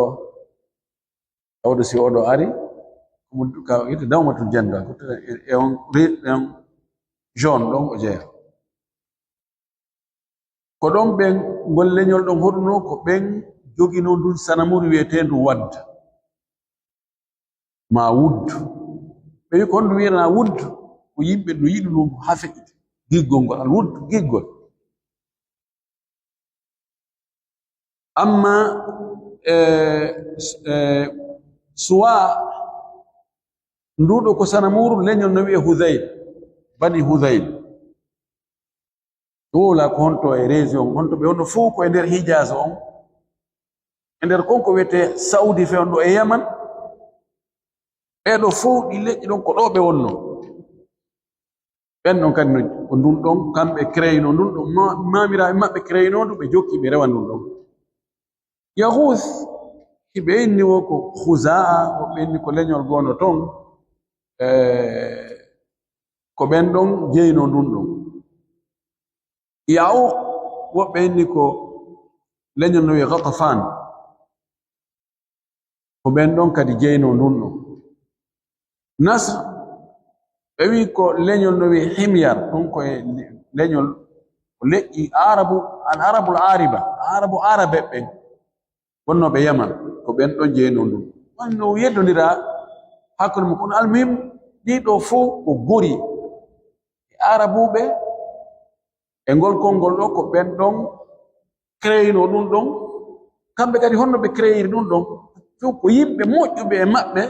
tawde si oɗo ari, ko mo ka wiyetee Dawmatul Jandal, ko e, e on ri-, e on jaune ɗon o jeyaa. Ko ɗon ɓen, ngol leñol ɗon hoɗunoo, ko ɓen joginoo ndun sanamuru wiyeteendu Wadd. Maa Wudd. Ɓe wi ko honɗun wi'anaa Wudd? Ko yimɓe no yiɗunoo ngu haa feƴƴiti. Giggol ngol, al Wudd, giggol. Amma, eh, s-, eh, Suwa, ndu ɗo ko sanamuru leñol no wi'ee Hudayl, Bani Hudayl. Ɗo wala ko honto e région, honto ɓe wonno fow ko e nder Hijaz on. E nder kon ko wiyetee Saudi fe on ɗo e Yaman. Ɓee ɗo fow ɗi leƴƴi ɗon ko ɗo ɓe wonno. Ɓen ɗon kadi no, ko ndun ɗon, kamɓe crééinoo ndun ɗon, ma-, maamiraaɓe maɓɓe crééinoo ndu, ɓe jokki ɓe rewa ndun ɗon. Yahuus, hiɓe inni wo ko Khuzaa, woɓɓe inni ko leñol goono ton, eh, ko ɓen ɗon jeynoo ndun ɗon. Ya'uq, woɓɓe inni ko leñol no wi'ee Ghatafaan. Ko ɓen ɗon kadi jeynoo ndun ɗon. Nasr, ɓe wi'i ko leñol no wi'ee Himyar, ɗun ko e leñol, ko leƴƴi Arabu, al Arabul Ariba, Arabu Arabe ɓen, wonnooɓe Yaman, ko ɓen ɗon jeynoo ndun. Ɗon no yeddondiraa hakkunde mun, kono almuhim, ɗii ɗoo fow ko gori e Arabuuɓe, e ngol konngol ɗoo, ko ɓen ɗon crééinoo ɗun ɗon. Kamɓe kadi, honno ɓe crééiri ɗun ɗon? Fow ko yimɓe moƴƴuɓe e maɓɓe,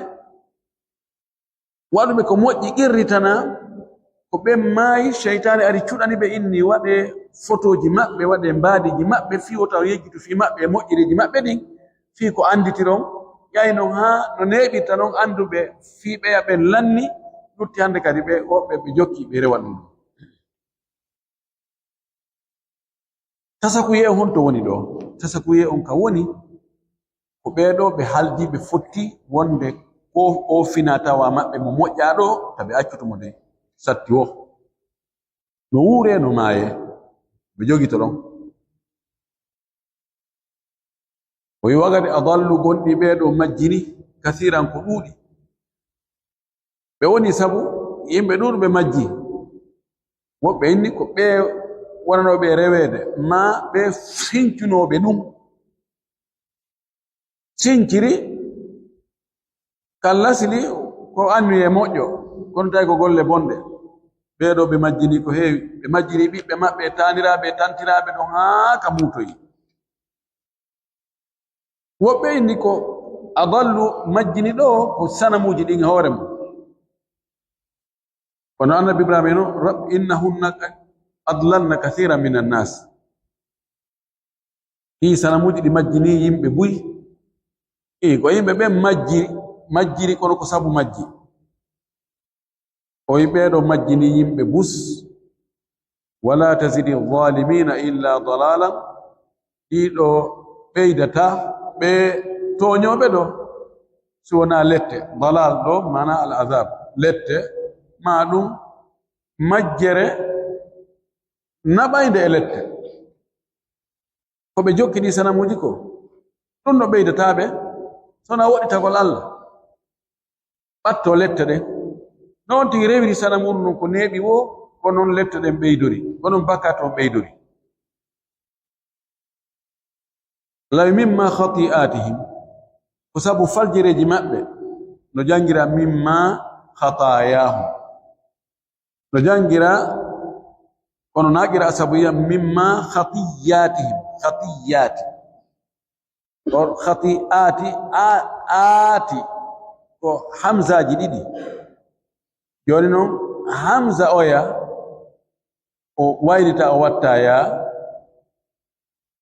waɗuɓe ko moƴƴi qirritanaa, ko ɓen maayi, seytaane ari cuɗani ɓe, inni waɗee fotooji maɓɓe, waɗee mbaadiiji maɓɓe, fii wota on yejjitu fii maɓɓe e moƴƴereeji maɓɓe ɗin, fii ko annditiron. Ƴay non haa no neeɓirta non annduɓe fii ɓeya ɓen lanni, lutti hannde kadi ɓe, woɓɓe ɓe jokki ɓe rewa ɗun ɗon. Tasakuyee on honto woni ɗoo? Tasakuyee on ka woni ko ɓee ɗoo ɓe haaldi, ɓe fotti wonde ko o fina tawa maɓɓe mo moƴƴaa ɗoo, tawa ɓe accutu mo de satti wo. No wuuree, no maayee, ɓe jogito ɗon. O wi wa qad adallu, gonɗi ɓee ɗoo majjini, kasiiran, ko ɗuuɗi. Ɓe woni sabu yimɓe ɗuuɗuɓe majji. Woɓɓe inni ko ɓee wonanooɓe e reweede, maa ɓee sincunooɓe ɗun. Sinciri, kalla sili ko anniye moƴƴo, kono tawi ko golle bonɗe. Ɓee ɗoo ɓe majjini ko heewi. Ɓe majjini ɓiɓɓe maɓɓe, e taaniraaɓe, e tantiraaɓe ɗon haa ka muutoyi. Woɓɓe inni ko adallu majjini ɗoo ko sanamuuji ɗin e hoore mum. Kono Annabi Ibrahima no, "Rab-, innahunna adlalna kathiran minan nas." Ɗii sanamuuji ɗi majjini yimɓe buy. Ii, ko yimɓe ɓen majji, majjiri kono ko sabu majji. O wi ɓee ɗoo majjini yimɓe bus. "Wala tazidi zalimina illa dalala." Ɗii ɗoo ɓeydataa ɓe tooñooɓe ɗoo, si wonaa lette. Dalal ɗoo, maana al azab. Lette, maa ɗun majjere naɓaynde e lette. Ko ɓe jokki ɗii sanamuuji ko, ɗun no ɓeydataa ɓe, so wonaa woɗɗitagol Alla. Ɓatto lette ɗen. Non tigi rewiri sanamuuru ndun ko neeɓi woo, ko non lette ɗen ɓeydori, ko non bakkaatu on ɓeydori. Law mimma khati'atihim, ko sabu faljireeji maɓɓe, no janngiraa mimma khatayahum. No janngiraa, kono na qiraa'a sab'iyya, mimma khatiyatihim, khatiyati. Ko khati'ati, a, aati, ko hamzaaji ɗiɗi. Jooni non, hamza oya, o waylita, o watta yaa,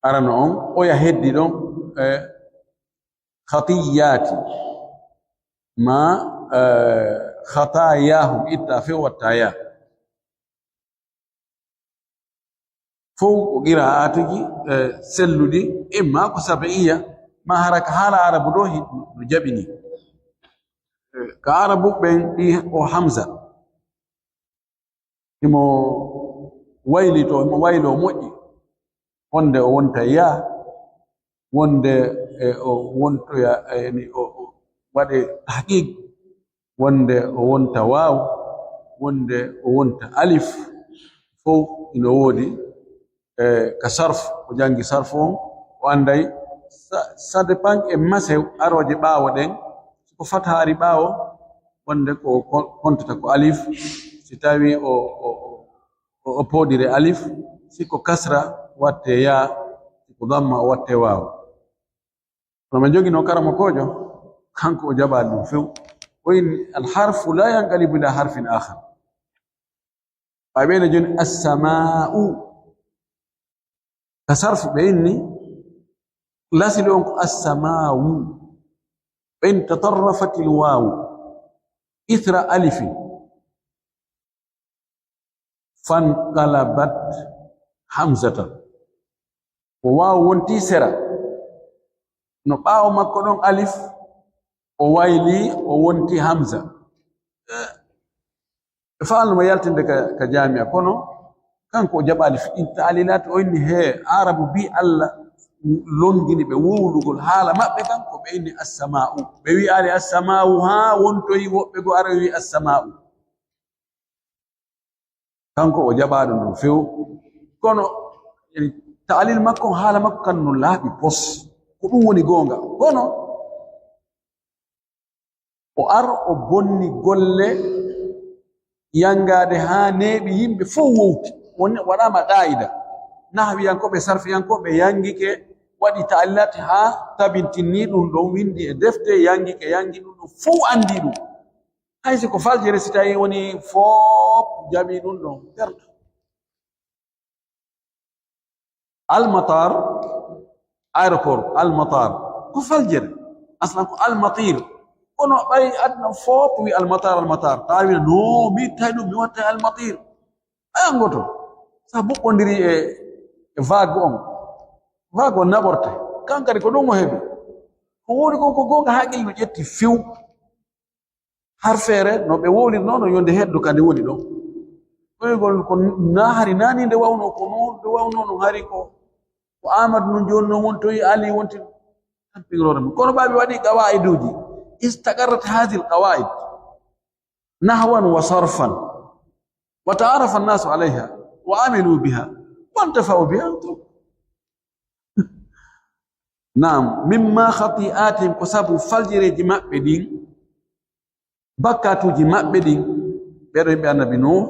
arano on, oya heddi ɗon, e, khatiyati, ma, e, khatayahum, itta few watta yaa. Fow ko qiraa'atuji, e, selluɗi, imma ko sab'iyya, ma hara ka haala Arabu ɗo hi-, no jaɓini. Ka Arabu ɓen ɗi o Hamza. Himo waylito, himo waylo moƴƴi. Wonde o wonta ya, wonde, e, o wontoya, e, ni o, o waɗe tahqiq, wonde o wonta waaw, wonde o wonta alif, fow ino woodi, e, ka sarf, o janngi sarf on, o annday, ça, ça dépend e mase arooje ɓaawo ɗen, si ko fataha ari ɓaawo, wonde ko, ko kontata ko alif, si tawi o, o, o, o pooɗire alif, si ko kasra watte ya, si ko damma o watte waaw. Kono min jogino karamokoojo, kanko o jaɓaali ɗum few. O inni, "Al-harfu la yanqalibu ila harfin akhar." Ɓay ɓe ne joni, "As-sama'u." Ka sarfu ɓe inni, lasili on ko as-sama'u. Ɓe inni, "Tatarrafatil wawu ithra alifin." Fanqalabat hamzatan. O waaw wonti sera. No ɓaawo makko ɗon alif, o wayli, o wonti hamza. Eh, ɓe faalno mo yaltinde ka, ka jaamiya, kono kanko o jaɓaali fi-, in taalilaati, o inni, "He, Aarabu bi Allah longini ɓe wowlugol haala maɓɓe kan, ko ɓe inni as-samaa'u." Ɓe wi'aali as-samaa'u haa wontoyi woɓɓe goo ara wi as-samaa'u. Kanko o jaɓaaɗo ɗum few. Kono, yani, taalil makko, haala makko kan no laaɓi pos. Ko ɗum woni goonga. Kono, o ar, o bonni golle yangaade haa neeɓi yimɓe fof wowti. Won-, waɗaama qaayida. Nahwiyankooɓe, sarfiyankooɓe yangike, waɗi taalilaat haa tabintinni ɗum ɗon, windi e defte, yangike, yangi ɗum ɗon, fof anndi ɗum. Hay si ko faljere, si tawi woni fof jaɓi ɗum ɗon, perto. Almatar, aéroport, almatar, ko faljere. Aslan ko almatir. Kono ɓay aduna fof wi almatar, almatar. Tawi no mi tawi ɗum mi watta almatir. Aya ngoto. Sa boɓɓondiri e, e vague on. Vague on naɓorte. Kankadi ko ɗum o heɓi. Ko woni kon ko goonga, haqqille no ƴetti few. Har feere no ɓe wowlirnoo no yonde heddo kadi woni ɗon. Ɗoygol ko na hari nani nde wawnoo ko noon, nde wawnoo no hari ko, ko Aamadu nun jooni noon wontoyi Ali wonti tan pigrore mum. Kono ɓaaɓe waɗi qawaiduji. Istaqarrat hadhihi alqawaid nahwan wa sarfan. Wa ta'arafa an-nasu alayha wa amilu biha wa intafa'u biha. Naam, mimma khati'atihim, ko sabu faljireeji maɓɓe ɗin, bakkatuuji maɓɓe ɗin, ɓeɗo yimɓe Annabi Nuh,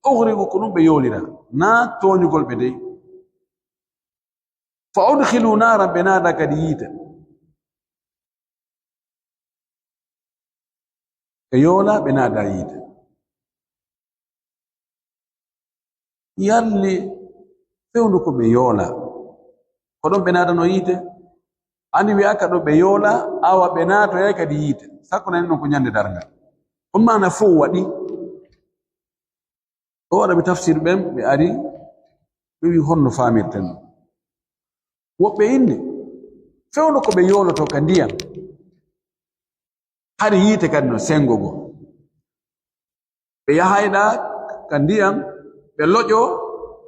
ughriqu, ko ɗum ɓe yoolira, na tooñugol ɓe dey. Fa udkhilu naaran, ɓe naada kadi yiite. Ɓe yoola, ɓe naada yiite. Yalli fewndo ko ɓe yoola. Ko ɗon ɓe naadano yiite. Ani wi'aka ɗo ɓe yoola, awa ɓe naatoyay kadi yiite. Sakko nani non ko ñande darngal. Ɗum maana fow waɗi. O waɗa ɓe tafsir ɓen, ɓe ari, ɓe wi honno faamirten ɗum. Woɓɓe inni, fewndo ko ɓe yooloto ka ndiyam. Hari yiite kadi no sengo go. Ɓe yahayɗa ka ndiyam, ɓe loƴo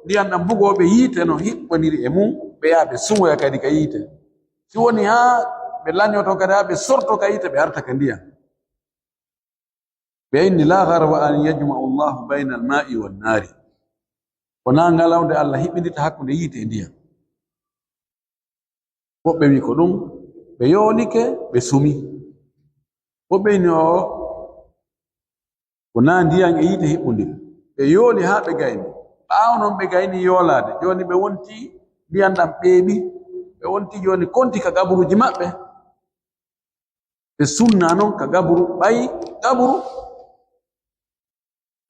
ndiyam ɗam bugoo, ɓe yiite no hiɓɓondiri e mum, ɓe yaha ɓe sumoya kadi ka yiite. Si woni haa ɓe lanyoto kadi haa ɓe sorto ka yiite, ɓe arta ka ndiyam. Ɓe inni, "La gharwa an yajma'u Allahu bayna al-ma'i wan nari." Ko na ngalawde Allah hiɓɓindita hakkunde yiite e ndiyam. Woɓɓe wi ko ɗum, ɓe yoolike, ɓe sumi. Woɓɓe inni o, ko na ndiyam e yiite hiɓɓundiri. Ɓe yooli haa ɓe gayni. Ɓaawo non ɓe gayni yoolaade. Jooni ɓe wonti ndiyam ɗam ɓeeɓi. Ɓe wonti jooni konti ka gaburuuji maɓɓe. Ɓe sunna non ka qaburu, ɓay qaburu,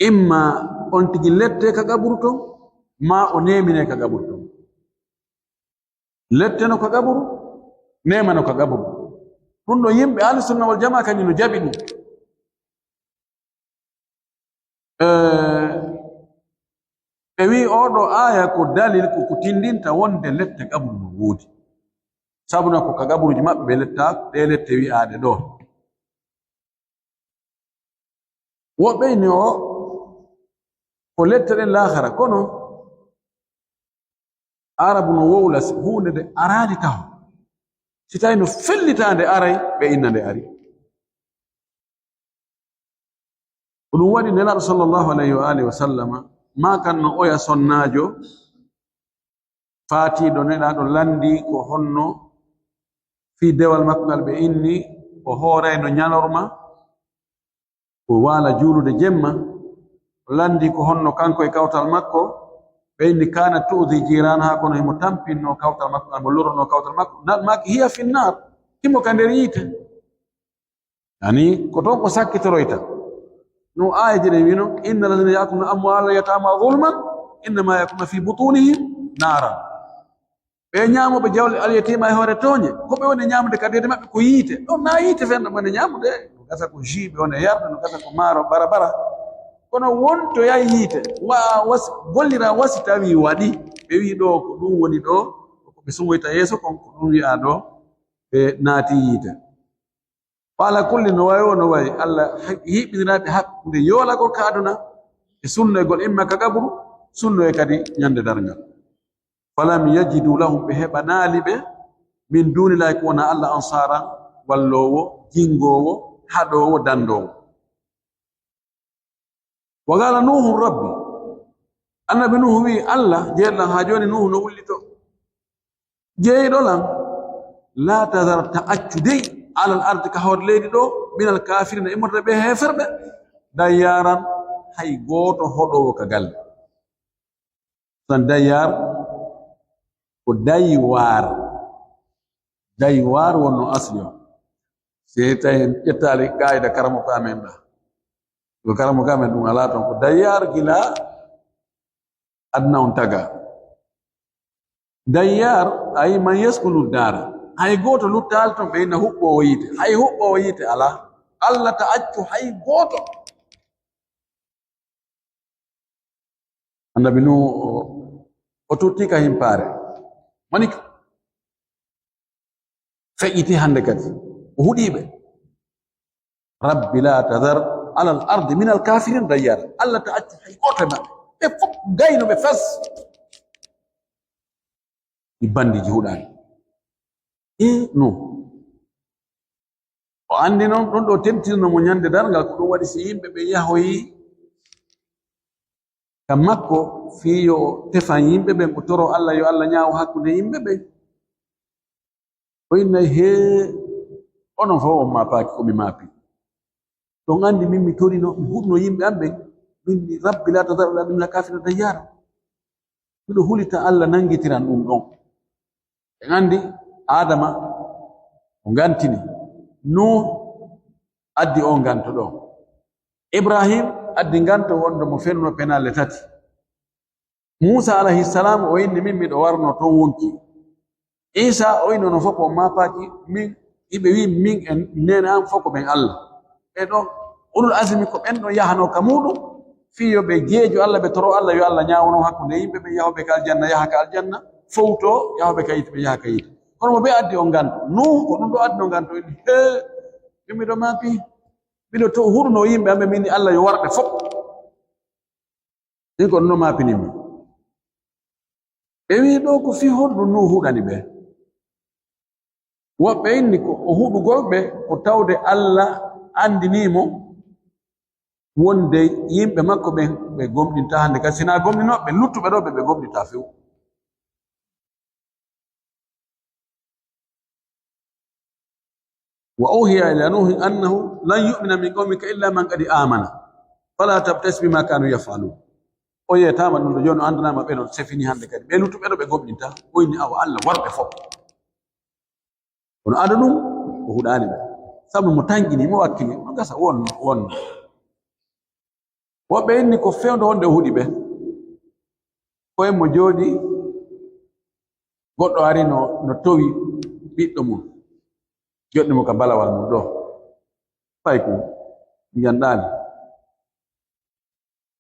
imma on tigi lette ka qaburu ton, ma o nemine ka qaburu ton. Letteno ka qaburu, nemano ka qaburu. Ɗum ɗo yimɓe Ahlu Sunna wal Jamaa kañum no jaɓi ɗum. Eh, ɓe wi oɗo aaya ko dalil ko, ko tindinta wonde lette qaburu no woodi. Sabuna ko ka gaburuji maɓɓe ɓe letta, ɗe lette wi'aaɗe ɗo. Woɓɓe inni o ko lette ɗen laakara, kono Arabu no wowla si huunde nde araali taho. Si tawi no fellitaande aray, ɓe inna nde ari. Ko ɗum waɗi Nelaaɗo sallallahu alayhi wa alihi wa sallama maakanno oya sonnaajo faatiiɗo Nelaaɗo lanndii ko honno fii dewal makko ngal ɓe inni o hoorayno ñalorma, o waala juulude jemma, o lanndii ko honno kanko e kawtal makko, ɓe inni kaana tu'di jiiranaha, kono himo tampinno kawtal makko ngal, mo lornoo kawtal makko, nan maaki hiya finnaar, himo ka nder yiite. Yani, ko toon ko sakkitoroyta. No aayeeje ɗen wino, "Inna alladhina ya'kuluna amwalal yatama zulman, innama ya'kuluna fi butunihim naran." Ɓe ñaamooɓe jawle alyatima e hoore tooñe, ko ɓe woni ñaamude ka deede maɓɓe ko yiite. Ɗum na yiite fenɗo ɓe woni ñaamude. No gasa ko jus ɓe woni yarde, no gasa ko maaro bara bara. Kono wonto yahi yiite, wa-, was-, gollira wasi tawi waɗi. Ɓe wi ɗo ko ɗum woni ɗo, ko ɓe sumoyta yeeso kon, ko ɗum wi'a ɗo, ɓe naati yiite. Faala kulli no wayi o no wayi, Allah ha-, hiɓɓiniraaɓe hakkunde yoolagol ka aduna e sunnoygol imma ka qabru, sunnoye kadi ñande darngal. Falam yajidu lahum, ɓe heɓanaali ɓe, min dunillahi ko wona Allah, ansara, walloowo, jingoowo, haɗoowo, dandoowo. Wa qala Nuhu rabbi, annabi Nuhu wi Allah, jeeɗo lan ha joni Nuhu no wullito. Jeeɗo lan, la tazar, ta accu dey, alal ardi, ka hoore leydi ɗo, minal kafirina, immorde ɓe heeferɓe, dayyaran, hay gooto hoɗoowo ka galle. Tan dayyaar ko daywaar. Daywaar wonno asli o. Si tawi en ƴettaali qaayida karamoko amen ɗa. Ko karamoko amen ɗum alaa toon. Ko dayyaar gila aduna on taga. Dayyaar, ay man yaskunu daara. Hay gooto luttaali toon ɓe inna huɓɓoowo yiite. Hay huɓɓoowo yiite alaa. Allah ta accu hay gooto. Annabi Nuhu o, o totti ka himpaare. Mani ka feƴƴiti hannde kadi. O huɗii ɓe. Rabbi la tadar alal ardi minal kafirin dayyara. Allah ta accu hay gooto e maɓɓe. Ɓe fof gayno ɓe fes. Ɗi banndiji huɗaani. E Nuhu. O anndi noon, ɗum ɗo tentinano mo ñande darngal, ko ɗum waɗi si yimɓe ɓe yahoyi ka makko, fii yo tefan yimɓe ɓen, o toro Allah, yo Allah ñaawo hakkunde yimɓe ɓen. O innay, "Hee, onon fof on maapaaki ko mi maapi. Ɗon anndi min mi torino, mi huɗno yimɓe am ɓen, min mi Rabbi la tadar alal ardi minal kafirina dayyara." Miɗo hulita Allah nanngitiran ɗum ɗon. En anndi Adama o ngantini, Nuh addi o nganto ɗo. Ibrahim addi nganto wonde mo fenno penaale tati. Muusa alayhi salam o inni, "Min miɗo warno toon wonki." Iisa o inni, "Onon fof ko on maapaaki min." Iɓe wi, "Min e neene am fof ko ɓen Allah." Ɓe ɗo ulul azmi ko ɓen ɗon yahanoo ka muuɗum, fii yo ɓe jeejo Allah, ɓe toro Allah, yo Allah ñaawono hakkunde yimɓe ɓe, yahooɓe ka aljanna, yaha ka aljanna, fowto, yahooɓe ka yiite, ɓe yaha ka yiite. Kono mo ɓe addi on nganto, Nuhu ko ɗum ɗo addi on nganto, inni, "Hee, min miɗo maapi, miɗo to huɗuno yimɓe am ɓe, min ni Allah yo warɓe fof." Min ko ɗum ɗo maapini mi. Ɓe wi ɗo ko fii honɗum Nuhu huɗani ɓe? Woɓɓe inni ko o huɗugol ɓe ko tawde Allah anndinii mo wonde yimɓe makko ɓen ɓe gomɗinta hannde kadi, sinaa gomɗinooɓe luttuɓe ɗo ɓe, ɓe gomɗinta few. Wa uhiya ila Nuhin annahu lan yu'mina min qawmika illa man qad amana. Fala tabta'is bima kanu yaf'alun. O yeetaama ɗum ɗo jooni, o anndanaama ɓe ɗon sefini hannde kadi. Ɓe luttuɓe ɗo ɓe gomɗinta, o inni awa Allah warɓe fof. Kono ado ɗum, o huɗaani ɓe. Sabu mo tanƴini, mo wakkili, mo gasa won, won. Woɓɓe inni ko fewndo wonde o huɗi ɓe. Ko e mo jooɗi, goɗɗo ari no, no towi ɓiɗɗo mum. Joɗɗi mo ka balawal mum ɗo. Paykun, njanɗaani.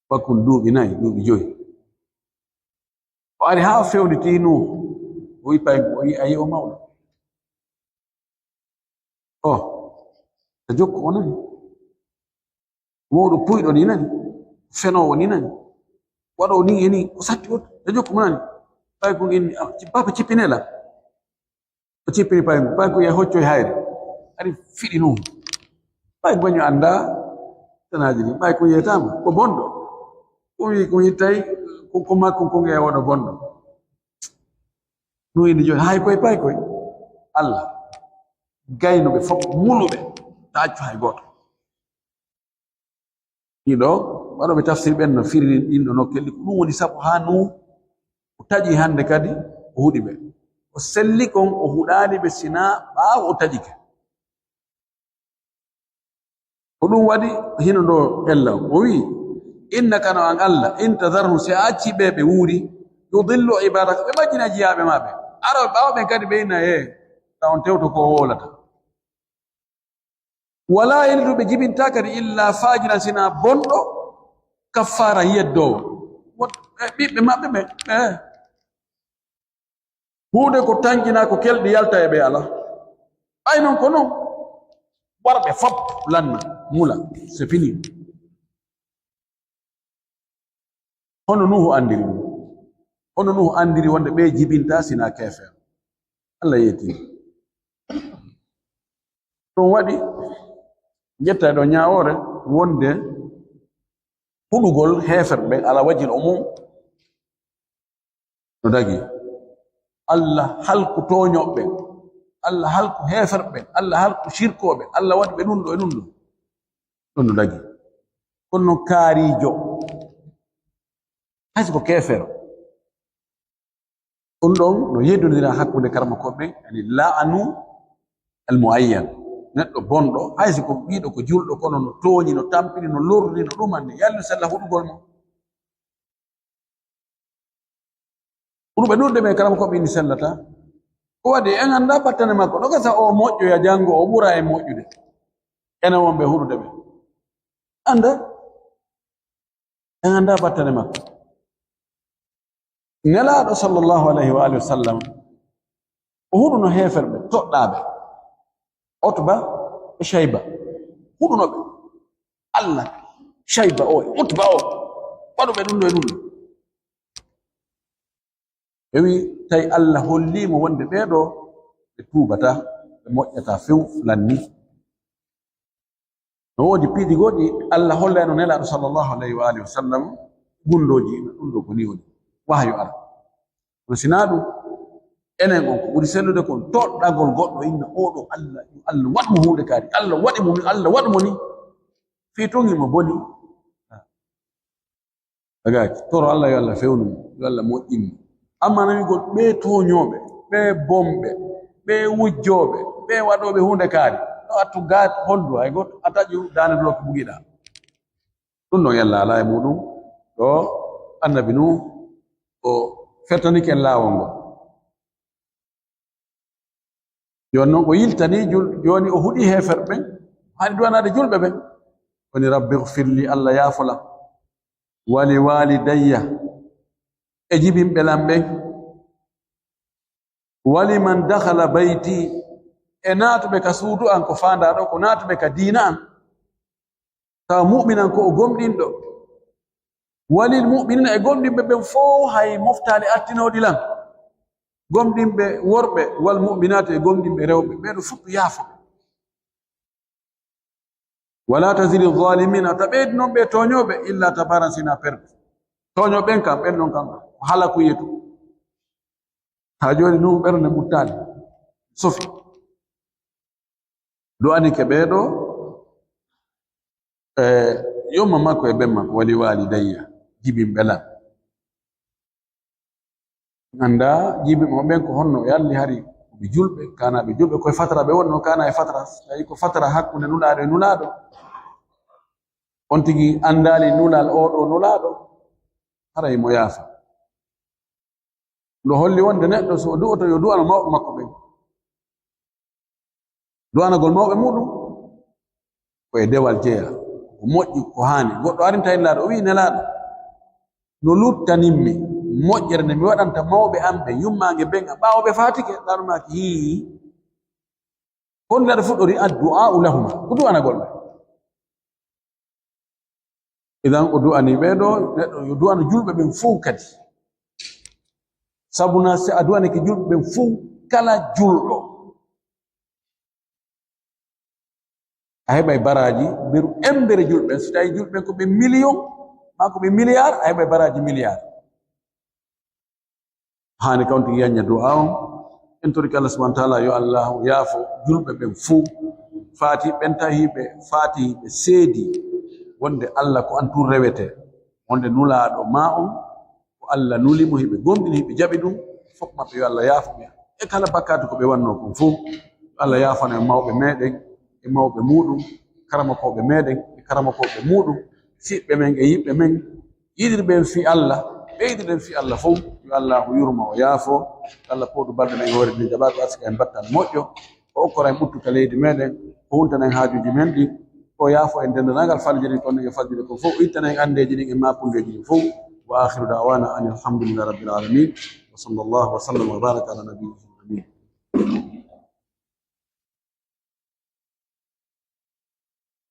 Paykun duuɓi nayi, duuɓi joyi. O ari haa o fewnditi Nuhu. O wi paykun, o wi, "Ayi o mawɗo." O, ta jokku o nani. Mawɗo puyɗo ni nani. Fenoowo ni nani. Waɗoowo ni e ni, o satti o, ta jokku mo nani. Ɓay kon inni, "Ah, ci-, papa cippinela." O cippini paygu, paygu ye hoccoy hayre. Ari fiɗi Nuhu. Paygu baño annda tanaaji ɗi. Ɓay kon yeytaama, ko bonɗo. Ko wi, ko yittay, ko, ko makko kon e oɗo bonɗo. Nuhu inni jooni, hay koy, pay koy. Allah. Gaynuɓe fof, muluɓe. Ta accu hay gooto. Ɗiɗo, waɗooɓe tafsir ɓen no firiri ɗin ɗo nokkelli. Ko ɗum woni sabu haa Nuhu o taƴi hannde kadi o huɗi ɓe. O selli kon, o huɗaali ɓe sinaa ɓaawo o taƴike. Ko ɗum waɗi hino ɗo ella. O wi'i, "Innaka no an Allah, in tadharhum, si a acci ɓe ɓe wuuri, yudillu ibadaka, ɓe majjina jiyaaɓe ma ɓe. Ara ɓaawo ɓen kadi ɓe inna e, ta on tewto ko o wowlata." Wala yalidu, ɓe jibinta kadi illa fajiran, sina bonɗo, kaffara, yeddoowo. Wot-, e ɓiɓɓe maɓɓe ɓe, ɓe. Huunde ko tanƴina, ko kelɗi yalta e ɓe ala. Ɓay non ko non, warɓe fop lanna, mula, c'est fini. Hono Nuhu anndiri ɗum? Hono Nuhu anndiri wonde ɓe jibinta sina keefeero? Allah yeeti. Ɗum waɗi, ƴetta ɗo ñaawoore wonde huɗugol heeferɓe ɓen ala wajil umum no dagi. Allah halku tooñooɓe ɓen, Allah halku heeferɓe ɓen, Allah halku sirkooɓe, Allah waɗi ɓe ɗum ɗo e ɗum ɗo. Ɗum no dagi. Kono noon kaariijo, hay so ko keefeero, ɗum ɗon no yeddondira hakkunde karamokooɓe ɓen, yani la'anu al muayyan. Neɗɗo bonɗo, hay so ko ɓiɗo ko julɗo, kono no tooñi, no tampini, no lorri, no ɗumanni, yallu sella huɗugol mo. Ɓurɓe ɗuuɗude ɓe karamokooɓe inni sellata. Ko waɗi en annda battane makko. No gasa o moƴƴoya janngo, o ɓura en moƴƴude. Enen wonɓe huɗude ɓe. Annda. En annda battane makko. Nelaaɗo sallallahu alayhi wa alihi wa sallam, o huɗuno heeferɓe toɗɗaaɓe. Utba e Shayba. Huɗuno ɓe. Allah, Shayba o e Utba o. Waɗu ɓe ɗum ɗo e ɗum ɗo. Ɓe wi, tawi Allah holliimo wonde ɓee ɗoo ɓe tuubata, ɓe moƴƴata few lanni. No woodi piiji goɗɗi Allah hollayno Nelaaɗo sallallahu alayhi wa alihi wa sallam, gundooji, ɗum ɗo ko ni woni. Wahayu ara. Kono sinaa ɗum, enen on ko ɓuri sellude kon toɗɗagol goɗɗo inna, "Oo ɗoo Allah, yo Allah waɗ mo huunde kaari, Allah waɗi mo ni, Allah waɗ mo ni." Fii tun himo boni. Agaaki, toro Allah yo Allah fewnu mo, yo Allah moƴƴin mo. Amma no wi'ugol ɓee tooñooɓe, ɓee bonɓe, ɓee wujjooɓe, ɓee waɗooɓe huunde kaari, ɗo attu gaat hondu hay gooto, a taƴu daande dolo ko bugiɗaa. Ɗum ɗon yalla alaa e muɗum, ɗo Annabi Nuh o fettanike en laawol ngol. Jooni noon o yiltanii jul-, jooni o huɗii heeferɓe ɓen, hani duwanaade julɓe ɓen. Woni, "Rabbi gfirli, Allah yaafolam. Wali walidayya, e jibinɓe lan ɓen. Wali man dakhala bayti, e naatuɓe ka suudu an ko faandaa ɗo, ko naatuɓe ka diina an." Tawa mu'minan ko o gomɗinɗo. Walil mu'minina, e gomɗinɓe ɓen fow hay moftaali artinooɗi lan. Gomɗinɓe worɓe, wal mu'minaati, e gomɗinɓe rewɓe, ɓee ɗoo fof yaafo. Wala tazidi zalimina, ta ɓeydi noon ɓe tooñooɓe, illa tabaran, sina perdu. Tooñooɓe ɓen kam, ɓen noon kam, ko halaku yetu. Haa jooni Nuhu ɓernde muttaali, sofi. Du'anike ɓee ɗoo, e yumma makko e ben makko, wali walidayya, jibinɓe lan. Annda jibinɓe ɓen ko honno, yalli hari ko ɓe julɓe, kana ɓe julɓe, koye fatara ɓe wonno, kana e fatara, tawi ko fatara hakkunde Nulaaɗo e Nulaaɗo. On tigi anndaali nulal oo ɗoo Nulaaɗo, haray mo yaafa. Ɗo holli wonde neɗɗo so o du'oto, yo du'ano mawɓe makko ɓen. Du'anagol mawɓe muɗum ko e dewal jeyaa, ko moƴƴi, ko haani. Goɗɗo arinta e Nelaaɗo, o wi'i, "Nelaaɗo, no luttanimmi moƴƴere nde mi waɗanta mawɓe am ɓen, yummaange ben, a ɓaawo ɓe faatike?" Nelaaɗo maaki, "Hii." Ko honno aɗa fuɗɗori? Addu'a'u lahuma, ko du'anagol ɓe. Idan o du'ani ɓe ɗo, neɗɗo yo du'ano julɓe ɓen fow kadi. Sabuna si a du'anike julɓe ɓen fow, kala julɗo, a heɓay baraaji, mberu embere julɓe ɓen. So tawi julɓe ɓen ko ɓe million, maa ko ɓe milliard, a heɓay baraaji milliard. Haani kawti yanña du'a on. En torike Allah subhanahu wa ta'ala yo Allah yaafo julɓe ɓen fow. Faati ɓen tawi hiɓe, faati hiɓe seedi wonde Allah ko an tun rewete, wonde nulaaɗo ma on, ko Allah nuli mo, hiɓe gomɗini, hiɓe jaɓi ɗum, fof maɓɓe yo Allah yaafo ɓe e kala bakkaatu ko ɓe wanno kon fow. Yo Allah yaafano e mawɓe meɗen, e mawɓe muɗum, karamokooɓe meɗen, e karamokooɓe muɗum, siɓɓe men e yiɓɓe men, yiɗirɓe en fii Allah, ɓeyduɗen fii Allah fow. Yo Allah yurmo, o yaafo. Yo Allah pooɗu balɗe men, hoore ɗen, jaɓa ko arsika en battal moƴƴo, o okkora en ɓuttu ka leydi meɗen, o huntana en haajuuji men ɗi, o yaafo en denndanaagal faljude kon e faljude kon fow, o ittana en anndeeji ɗin e maakundeeji ɗin fow. Wa akhiru da'wana anil hamdulillahi rabbil alamin. Wa sallallahu wa sallam wa baraka ala nabiyyina Muhammadin.